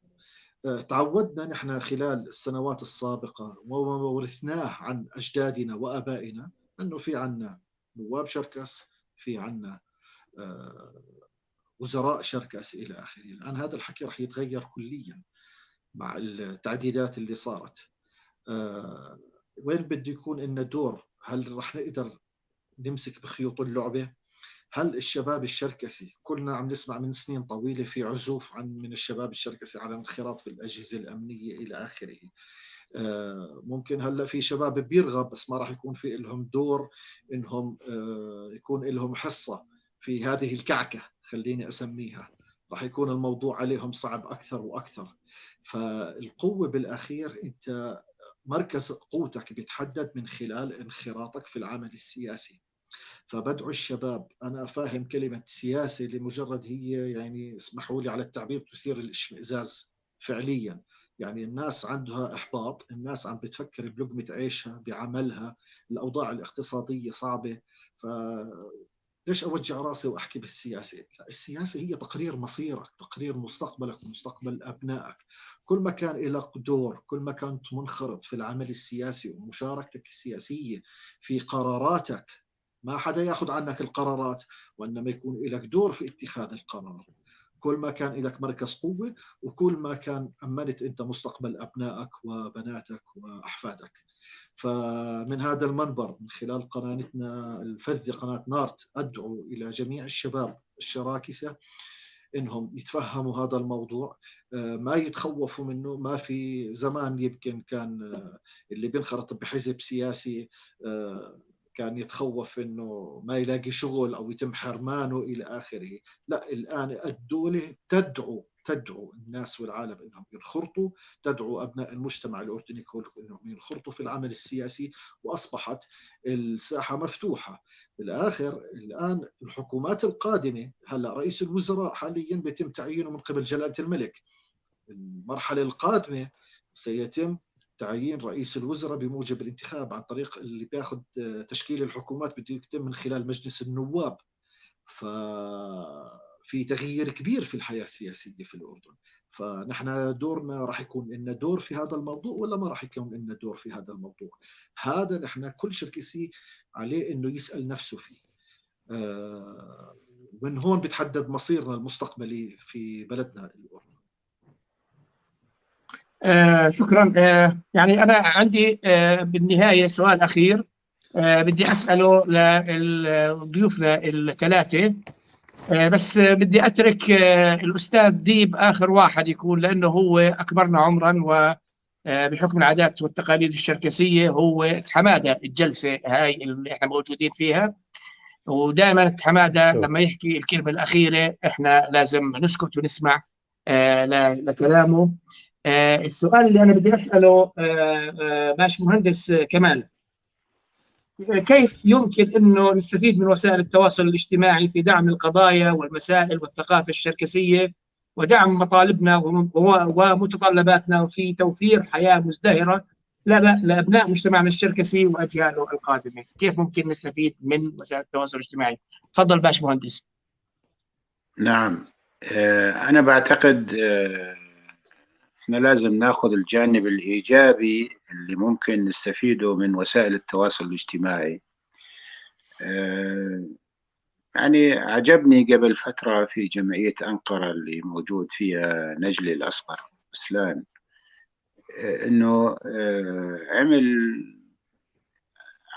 تعودنا نحن خلال السنوات السابقة وما ورثناه عن أجدادنا وأبائنا أنه في عنا نواب شركس، في عنا وزراء شركس إلى آخره. الآن هذا الحكي رح يتغير كليا مع التعديلات اللي صارت. وين بده يكون إلنا دور؟ هل رح نقدر نمسك بخيوط اللعبة؟ هل الشباب الشركسي، كلنا عم نسمع من سنين طويلة في عزوف عن من الشباب الشركسي على الانخراط في الأجهزة الأمنية إلى آخره. ممكن هلا في شباب بيرغب بس ما راح يكون في لهم دور إنهم يكون لهم حصة في هذه الكعكة، خليني أسميها، راح يكون الموضوع عليهم صعب أكثر وأكثر. فالقوة بالأخير أنت مركز قوتك بيتحدد من خلال انخراطك في العمل السياسي. فبدعو الشباب، أنا فاهم كلمة سياسة لمجرد هي يعني اسمحوا لي على التعبير تثير الاشمئزاز فعليا، يعني الناس عندها إحباط، الناس عم بتفكر بلقمة عيشها بعملها، الأوضاع الاقتصادية صعبة، فليش أوجع راسي وأحكي بالسياسة؟ لا، السياسة هي تقرير مصيرك، تقرير مستقبلك ومستقبل أبنائك. كل ما كان لك دور، كل ما كنت منخرط في العمل السياسي ومشاركتك السياسية في قراراتك، ما حدا ياخذ عنك القرارات، وإنما يكون لك دور في اتخاذ القرار. كل ما كان لك مركز قوة، وكل ما كان أمنت أنت مستقبل أبنائك وبناتك وأحفادك. فمن هذا المنبر، من خلال قناتنا الفذة قناة نارت، أدعو إلى جميع الشباب الشراكسة إنهم يتفهموا هذا الموضوع، ما يتخوفوا منه. ما في زمان يمكن كان اللي بينخرط بحزب سياسي كان يتخوف إنه ما يلاقي شغل أو يتم حرمانه إلى آخره. لا، الآن الدولة تدعو الناس والعالم إنهم ينخرطوا، تدعو أبناء المجتمع الأردني كله إنهم ينخرطوا في العمل السياسي، وأصبحت الساحة مفتوحة. بالآخر الآن الحكومات القادمة، هلأ رئيس الوزراء حاليا بيتم تعيينه من قبل جلالة الملك، المرحلة القادمة سيتم تعيين رئيس الوزراء بموجب الانتخاب عن طريق اللي بياخذ تشكيل الحكومات بده يتم من خلال مجلس النواب. ففي تغيير كبير في الحياة السياسية في الأردن. فنحن دورنا راح يكون لنا دور في هذا الموضوع ولا ما راح يكون لنا دور في هذا الموضوع؟ هذا نحن كل شركسي عليه انه يسأل نفسه فيه. ومن هون بتحدد مصيرنا المستقبلي في بلدنا الأردن. شكرا. يعني أنا عندي بالنهاية سؤال أخير بدي أسأله لضيوفنا الثلاثة، بس بدي أترك الأستاذ ديب آخر واحد يكون، لأنه هو أكبرنا عمرا وبحكم العادات والتقاليد الشركسية هو حمادة الجلسة هاي اللي احنا موجودين فيها، ودائما حمادة لما يحكي الكلمة الأخيرة احنا لازم نسكت ونسمع لكلامه. السؤال اللي أنا بدي أسأله باش مهندس كمال، كيف يمكن أنه نستفيد من وسائل التواصل الاجتماعي في دعم القضايا والمسائل والثقافة الشركسية ودعم مطالبنا ومتطلباتنا وفي توفير حياة مزدهرة لأبناء مجتمعنا الشركسي وأجياله القادمة؟ كيف ممكن نستفيد من وسائل التواصل الاجتماعي؟ تفضل باش مهندس. نعم، أنا بعتقد احنا لازم ناخذ الجانب الإيجابي اللي ممكن نستفيده من وسائل التواصل الاجتماعي. يعني عجبني قبل فترة في جمعية أنقرة اللي موجود فيها نجلي الأصغر أسلان، إنه عمل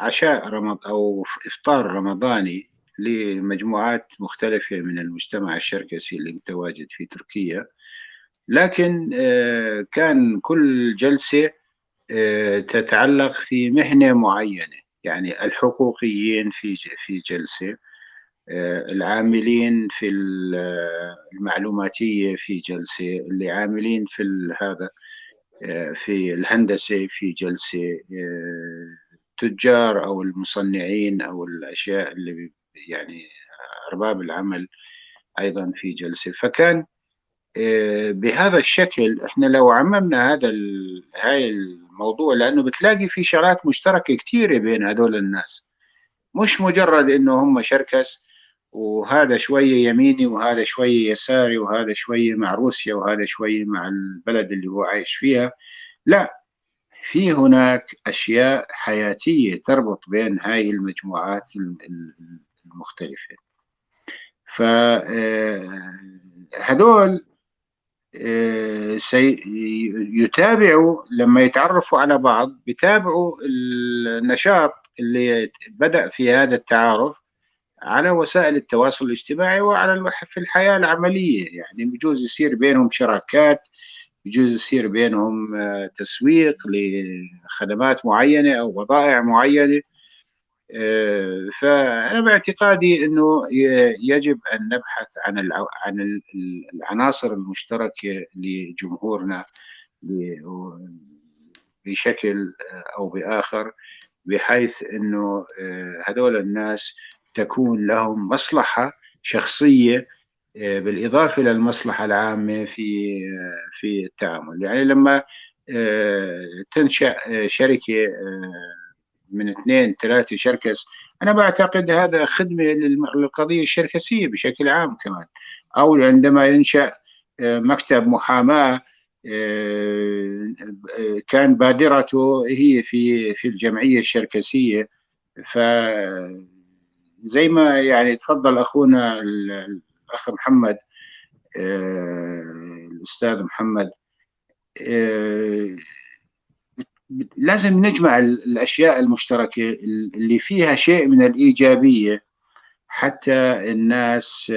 عشاء رمض أو إفطار رمضاني لمجموعات مختلفة من المجتمع الشركسي اللي متواجد في تركيا، لكن كان كل جلسة تتعلق في مهنة معينة، يعني الحقوقيين في جلسة، العاملين في المعلوماتية في جلسة، اللي عاملين في هذا في الهندسة في جلسة، التجار أو المصنعين أو الأشياء اللي يعني أرباب العمل أيضا في جلسة. فكان بهذا الشكل احنا لو عممنا هذا هاي الموضوع، لأنه بتلاقي في شغلات مشتركة كثيرة بين هذول الناس، مش مجرد إنه هم شركس وهذا شوية يميني وهذا شوية يساري وهذا شوية مع روسيا وهذا شوية مع البلد اللي هو عايش فيها. لا، في هناك أشياء حياتية تربط بين هاي المجموعات المختلفة. فهذول سيتابعوا لما يتعرفوا على بعض، بيتابعوا النشاط اللي بدأ في هذا التعارف على وسائل التواصل الاجتماعي وعلى في الحياة العملية. يعني بجوز يصير بينهم شراكات، بجوز يصير بينهم تسويق لخدمات معينة أو بضائع معينة. فأنا باعتقادي أنه يجب أن نبحث عن العناصر المشتركة لجمهورنا بشكل أو بآخر، بحيث أنه هذول الناس تكون لهم مصلحة شخصية بالإضافة للمصلحة العامة في التعامل. يعني لما تنشأ شركة من 2 3 شركس، أنا بعتقد هذا خدمة للقضية الشركسية بشكل عام كمان. أو عندما ينشأ مكتب محاماة كان بادرته هي في الجمعية الشركسية، ف زي ما يعني تفضل أخونا الأخ محمد، الأستاذ محمد، لازم نجمع الأشياء المشتركة اللي فيها شيء من الإيجابية حتى الناس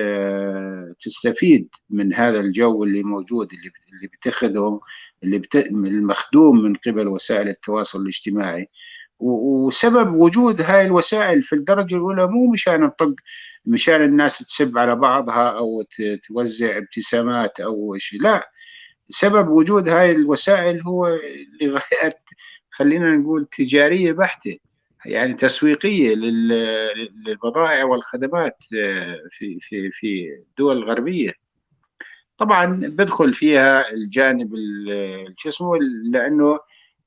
تستفيد من هذا الجو اللي موجود، اللي بتخذه، اللي المخدوم من قبل وسائل التواصل الاجتماعي. وسبب وجود هاي الوسائل في الدرجة الأولى مو مشان نطق، مشان الناس تسب على بعضها أو توزع ابتسامات أو شيء، لا، سبب وجود هاي الوسائل هو لغايات خلينا نقول تجارية بحتة، يعني تسويقية للبضائع والخدمات في في في الدول الغربية. طبعا بدخل فيها الجانب شو اسمه، لأنه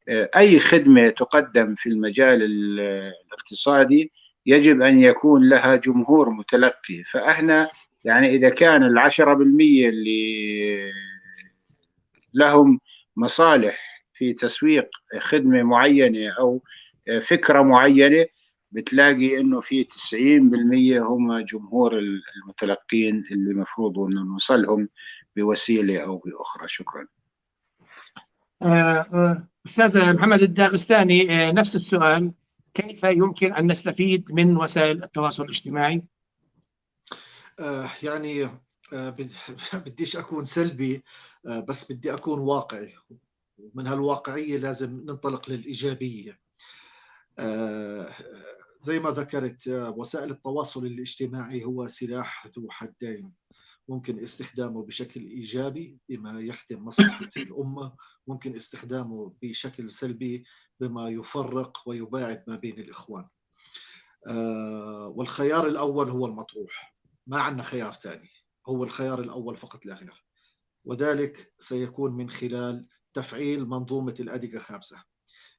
أي خدمة تقدم في المجال الاقتصادي يجب أن يكون لها جمهور متلقي. فإحنا يعني إذا كان 10% اللي لهم مصالح في تسويق خدمة معينة أو فكرة معينة، بتلاقي إنه في 90% هم جمهور المتلقين اللي مفروض إنه نوصلهم بوسيلة أو بأخرى. شكرا. أستاذ محمد الداغستاني، نفس السؤال، كيف يمكن أن نستفيد من وسائل التواصل الاجتماعي؟ يعني بديش أكون سلبي، بس بدي أكون واقعي، ومن هالواقعية لازم ننطلق للإيجابية. زي ما ذكرت، وسائل التواصل الاجتماعي هو سلاح ذو حدين، ممكن استخدامه بشكل إيجابي بما يخدم مصلحة الأمة، ممكن استخدامه بشكل سلبي بما يفرق ويباعد ما بين الإخوان. والخيار الأول هو المطروح، ما عندنا خيار ثاني، هو الخيار الأول فقط لا غير، وذلك سيكون من خلال تفعيل منظومة الأدقة 5.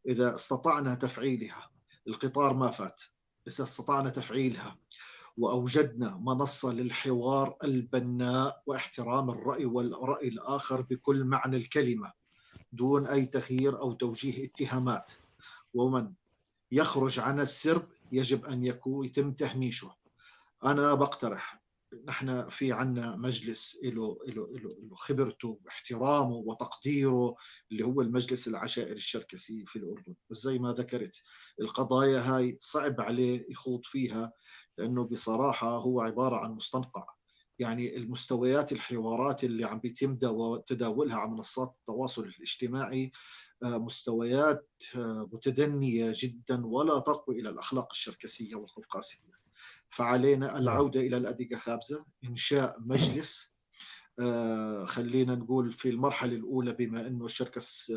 إذا استطعنا تفعيلها، القطار ما فات، إذا استطعنا تفعيلها وأوجدنا منصة للحوار البناء واحترام الرأي والرأي الآخر بكل معنى الكلمة دون أي تغيير أو توجيه اتهامات، ومن يخرج عن السرب يجب أن يكون يتم تهميشه. أنا بقترح نحن في عنا مجلس له له له خبرته واحترامه وتقديره، اللي هو المجلس العشائري الشركسي في الأردن. بس زي ما ذكرت، القضايا هاي صعب عليه يخوض فيها، لأنه بصراحة هو عبارة عن مستنقع. يعني المستويات الحوارات اللي عم بيتم تداولها على منصات التواصل الاجتماعي مستويات متدنية جدا ولا ترقى إلى الأخلاق الشركسية والقفقاسية. فعلينا العودة إلى الأديكا خابزة، إنشاء مجلس، خلينا نقول في المرحلة الأولى، بما أنه الشركس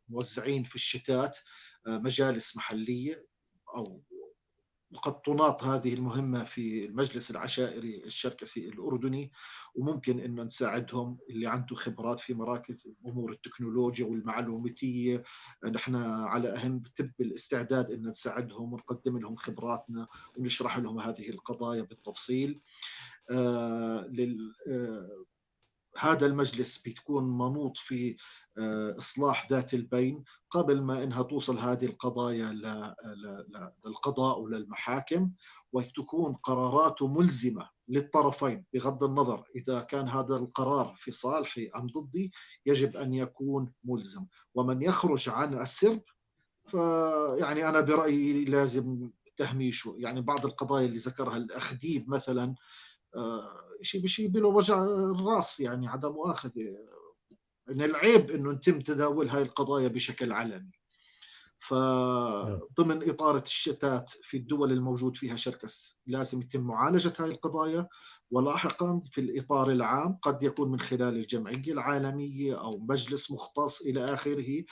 موزعين في الشتات، مجالس محلية، أو وقد تناط هذه المهمة في المجلس العشائري الشركسي الأردني، وممكن أنه نساعدهم اللي عنده خبرات في مراكز أمور التكنولوجيا والمعلوماتية. نحن على أهم تب الاستعداد أن نساعدهم ونقدم لهم خبراتنا ونشرح لهم هذه القضايا بالتفصيل. هذا المجلس بتكون منوط في إصلاح ذات البين قبل ما إنها توصل هذه القضايا للقضاء وللمحاكم، وتكون قراراته ملزمة للطرفين بغض النظر إذا كان هذا القرار في صالحي أم ضدي، يجب أن يكون ملزم. ومن يخرج عن السرب فيعني أنا برأيي لازم تهميشه. يعني بعض القضايا اللي ذكرها الأخ ديب مثلا، شيء بشيء بله وجع الراس، يعني عدم مؤاخذة، إن العيب إنه يتم تداول هاي القضايا بشكل علني. فضمن إطارة الشتات في الدول الموجود فيها شركس لازم يتم معالجة هاي القضايا، ولاحقا في الإطار العام قد يكون من خلال الجمعية العالمية أو مجلس مختص إلى آخره.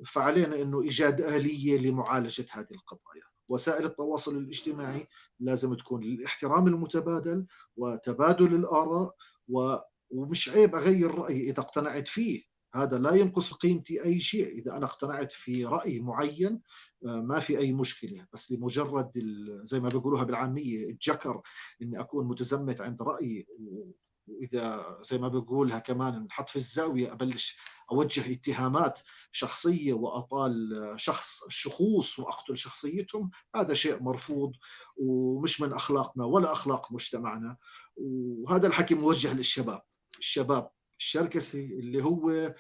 فعلينا إنه إيجاد آلية لمعالجة هذه القضايا. وسائل التواصل الاجتماعي لازم تكون للاحترام المتبادل وتبادل الآراء، ومش عيب أغير رأيي إذا اقتنعت فيه، هذا لا ينقص قيمتي أي شيء. إذا أنا اقتنعت في رأي معين ما في أي مشكلة، بس لمجرد زي ما بيقولوها بالعامية الجكر، إني أكون متزمت عند رأيي، وإذا زي ما بقولها كمان نحط في الزاوية أبلش أوجه اتهامات شخصية وأطال شخوص وأقتل شخصيتهم، هذا شيء مرفوض ومش من أخلاقنا ولا أخلاق مجتمعنا. وهذا الحكي موجه للشباب، الشباب الشركسي اللي هو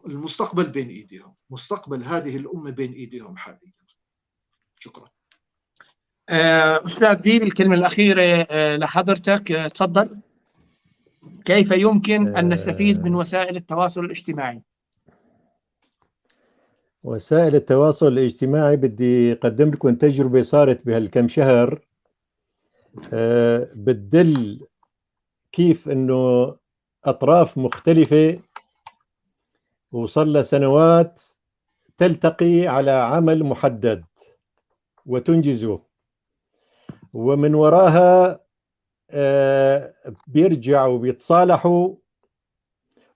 المستقبل بين إيديهم، مستقبل هذه الأمة بين إيديهم حاليا. شكرا. أستاذ ديب، الكلمة الأخيرة لحضرتك، تفضل. كيف يمكن أن نستفيد من وسائل التواصل الاجتماعي؟ وسائل التواصل الاجتماعي بدي أقدم لكم تجربة صارت بهالكم شهر، بتدل كيف أنه أطراف مختلفة وصل لها سنوات تلتقي على عمل محدد وتنجزه، ومن وراها بيرجعوا وبيتصالحوا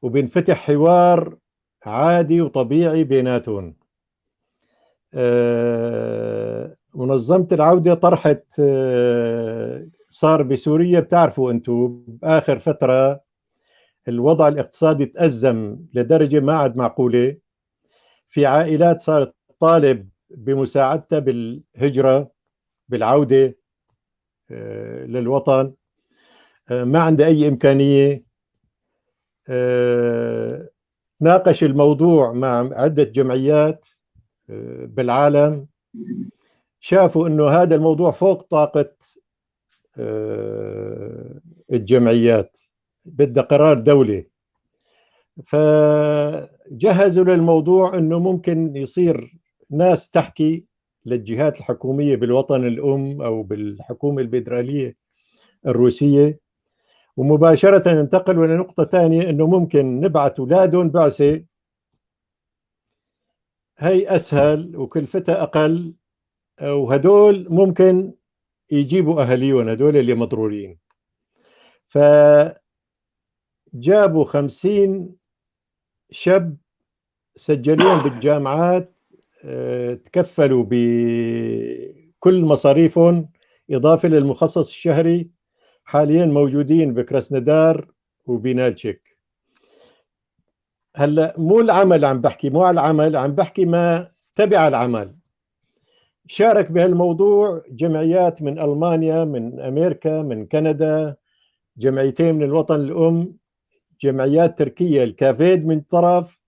وبينفتح حوار عادي وطبيعي بيناتهم. منظمة العودة طرحت، صار بسوريا بتعرفوا أنتم بآخر فترة الوضع الاقتصادي تأزم لدرجة ما عاد معقولة، في عائلات صارت تطالب بمساعدتها بالهجرة بالعودة للوطن، ما عندها أي إمكانية. ناقش الموضوع مع عدة جمعيات بالعالم، شافوا أنه هذا الموضوع فوق طاقة الجمعيات، بدها قرار دولي. فجهزوا للموضوع أنه ممكن يصير ناس تحكي للجهات الحكومية بالوطن الأم أو بالحكومة الفيدرالية الروسية، ومباشرة انتقلوا لنقطة ثانية أنه ممكن نبعث أولادهم بعثة، هي أسهل وكلفتها أقل، وهدول ممكن يجيبوا أهاليهم هدول اللي مضرورين. فجابوا 50 شاب سجلوهم بالجامعات، تكفلوا بكل مصاريفهم إضافة للمخصص الشهري، حاليا موجودين بكراسنودار وبنالتشيك. هلا مو العمل عم بحكي، مو على العمل عم بحكي، ما تبع العمل. شارك بهالموضوع جمعيات من ألمانيا، من أمريكا، من كندا، جمعيتين من الوطن الأم، جمعيات تركية الكافيد من طرف،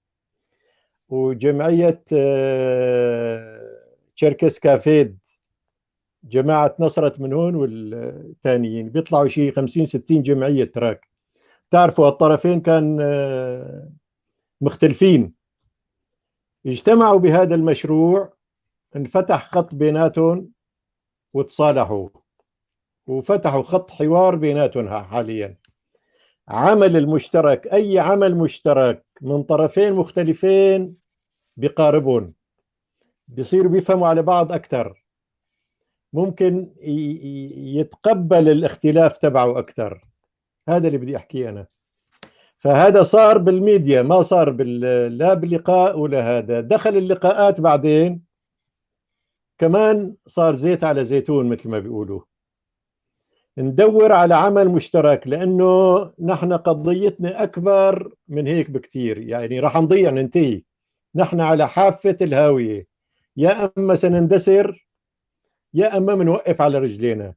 وجمعية تشركس كافيد، جماعة نصرت من هون والثانيين، بيطلعوا شيء 50-60 جمعية تراك. تعرفوا الطرفين كان مختلفين، اجتمعوا بهذا المشروع، انفتح خط بيناتهم وتصالحوا وفتحوا خط حوار بيناتهم. حاليا عمل المشترك، أي عمل مشترك من طرفين مختلفين بقاربهم، بيصيروا بيفهموا على بعض أكثر، ممكن يتقبل الاختلاف تبعه أكثر. هذا اللي بدي أحكيه أنا. فهذا صار بالميديا، ما صار لا باللقاء ولا هذا. دخل اللقاءات بعدين كمان صار زيت على زيتون مثل ما بيقولوا. ندور على عمل مشترك، لأنه نحن قضيتنا أكبر من هيك بكتير، يعني راح نضيع، ننتهي. نحن على حافة الهاوية، يا أما سنندثر يا أما منوقف على رجلينا.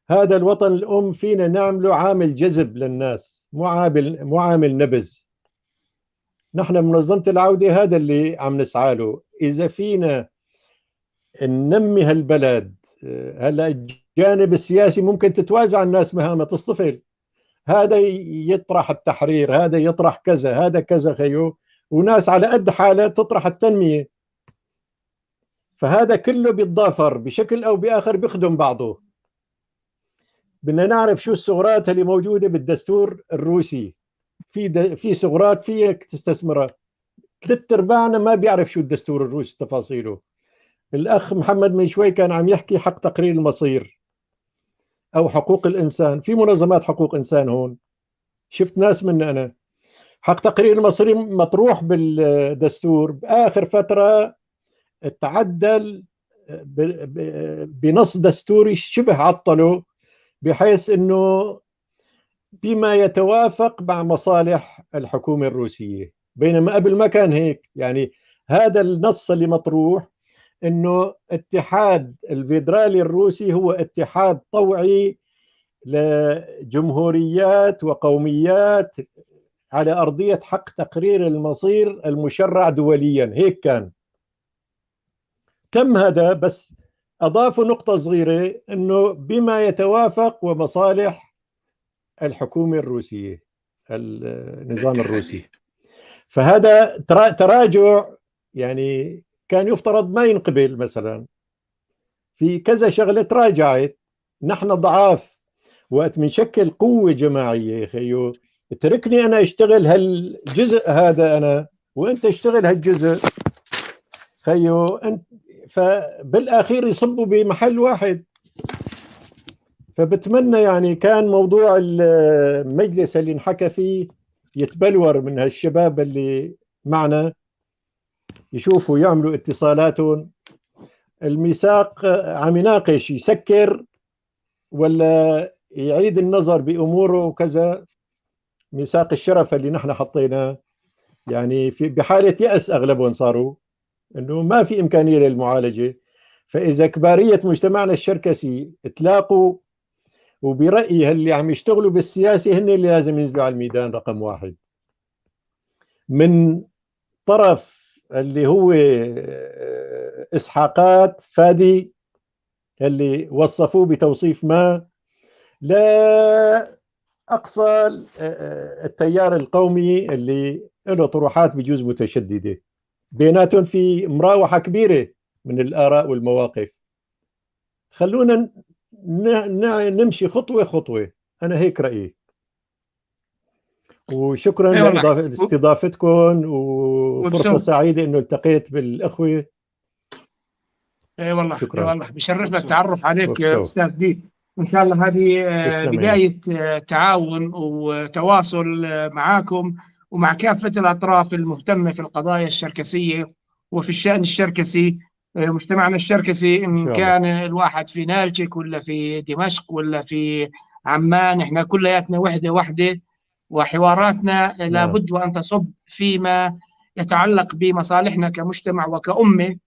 هذا الوطن الأم فينا نعمله عامل جذب للناس، مو عامل نبذ. نحن منظمة العودة هذا اللي عم نسعى له. إذا فينا ننمي هالبلد، هلا الجانب السياسي ممكن تتوازع الناس مهامها، تصطفل، هذا يطرح التحرير، هذا يطرح كذا، هذا كذا خيو، وناس على قد حالها تطرح التنمية. فهذا كله بيتضافر بشكل أو بآخر، بيخدم بعضه. بدنا نعرف شو الثغرات اللي موجودة بالدستور الروسي. في ثغرات فيك تستثمرها. 3/4 ما بيعرف شو الدستور الروسي تفاصيله. الأخ محمد من شوي كان عم يحكي حق تقرير المصير أو حقوق الإنسان. في منظمات حقوق إنسان هون، شفت ناس منا أنا. حق تقرير المصير مطروح بالدستور، بآخر فترة تعدل بنص دستوري شبه عطله، بحيث أنه بما يتوافق مع مصالح الحكومة الروسية، بينما قبل ما كان هيك. يعني هذا النص اللي مطروح أنه اتحاد الفيدرالي الروسي هو اتحاد طوعي لجمهوريات وقوميات على أرضية حق تقرير المصير المشرع دوليا، هيك كان. تم هذا، بس أضافوا نقطة صغيرة أنه بما يتوافق ومصالح الحكومة الروسية، النظام الروسي. فهذا تراجع، يعني كان يفترض ما ينقبل مثلا في كذا شغلة، تراجعت. نحن ضعاف وقت بنشكل قوة جماعية. خيو اتركني أنا أشتغل هالجزء هذا أنا، وأنت اشتغل هالجزء خيو أنت، فبالأخير يصبوا بمحل واحد. فبتمنى يعني كان موضوع المجلس اللي انحكى فيه يتبلور من هالشباب اللي معنا، يشوفوا يعملوا اتصالاتهم. الميثاق عم يناقش يسكر ولا يعيد النظر بأموره وكذا. ميثاق الشرف اللي نحن حطيناه يعني في بحالة يأس أغلبهم صاروا، إنه ما في إمكانية للمعالجة. فإذا كبارية مجتمعنا الشركسي تلاقوا، وبرأيي اللي عم يشتغلوا بالسياسة هن اللي لازم ينزلوا على الميدان رقم واحد، من طرف اللي هو إسحاقات فادي اللي وصفوه بتوصيف ما، لا أقصى التيار القومي اللي له طروحات بجوز متشددة. بيناتهم في مراوحة كبيرة من الآراء والمواقف. خلونا نمشي خطوة خطوة، أنا هيك رأيي. وشكرا لاستضافتكم، وفرصة سعيدة إنه التقيت بالأخوة. اي والله، شكرا. اي والله بشرفنا التعرف عليك أستاذ ديب. إن شاء الله هذه بداية تعاون وتواصل معاكم ومع كافة الأطراف المهتمة في القضايا الشركسية وفي الشأن الشركسي، مجتمعنا الشركسي، إن كان الواحد في نالتشيك ولا في دمشق ولا في عمان، إحنا كلياتنا وحدة واحدة، وحواراتنا لابد وأن تصب فيما يتعلق بمصالحنا كمجتمع وكأمة.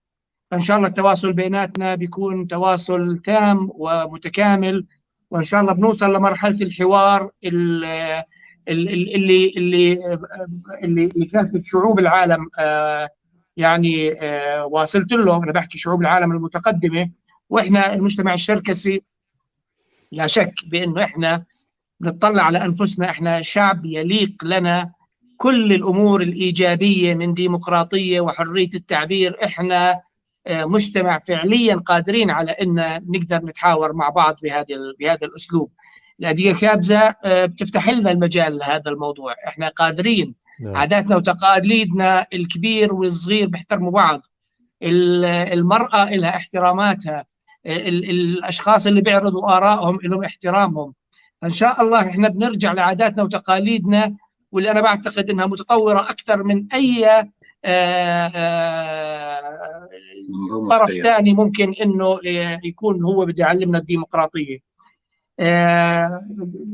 فإن شاء الله التواصل بيناتنا بيكون تواصل تام ومتكامل، وإن شاء الله بنوصل لمرحلة الحوار اللي اللي اللي اللي كافة شعوب العالم يعني واصلت له. أنا بحكي شعوب العالم المتقدمة، وإحنا المجتمع الشركسي لا شك بأنه إحنا نطلع على أنفسنا، إحنا شعب يليق لنا كل الأمور الإيجابية من ديمقراطية وحرية التعبير. إحنا مجتمع فعليا قادرين على أن نقدر نتحاور مع بعض بهذا الأسلوب. الأدية كابزة بتفتح لنا المجال لهذا الموضوع، إحنا قادرين. نعم. عاداتنا وتقاليدنا الكبير والصغير بيحترموا بعض، المرأة لها احتراماتها، الأشخاص اللي بيعرضوا آرائهم لهم احترامهم. فإن شاء الله إحنا بنرجع لعاداتنا وتقاليدنا، واللي أنا بعتقد إنها متطورة أكثر من أي طرف ثاني ممكن إنه يكون هو بده يعلمنا الديمقراطية.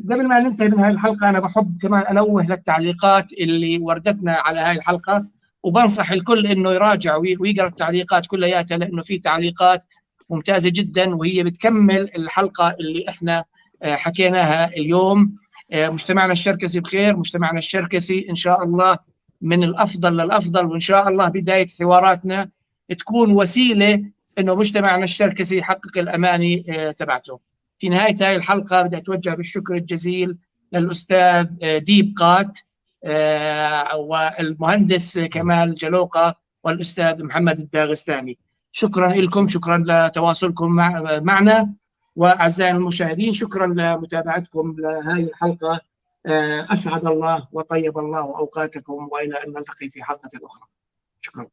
قبل ما ننتهي من هاي الحلقة، أنا بحب كمان أنوه للتعليقات اللي وردتنا على هاي الحلقة، وبنصح الكل إنه يراجع ويقرأ التعليقات كلياتها، لأنه في تعليقات ممتازة جدا وهي بتكمل الحلقة اللي إحنا حكيناها اليوم. مجتمعنا الشركسي بخير، مجتمعنا الشركسي إن شاء الله من الأفضل للأفضل، وإن شاء الله بداية حواراتنا تكون وسيلة إنه مجتمعنا الشركسي يحقق الأماني تبعته. في نهاية هاي الحلقة بدي أتوجه بالشكر الجزيل للأستاذ ديب قات والمهندس كمال جلوقة والأستاذ محمد الداغستاني. شكرا لكم، شكرا لتواصلكم معنا، وأعزائي المشاهدين شكرا لمتابعتكم لهذه الحلقة. أسعد الله وطيب الله أوقاتكم، وإلى أن نلتقي في حلقة أخرى. شكرا.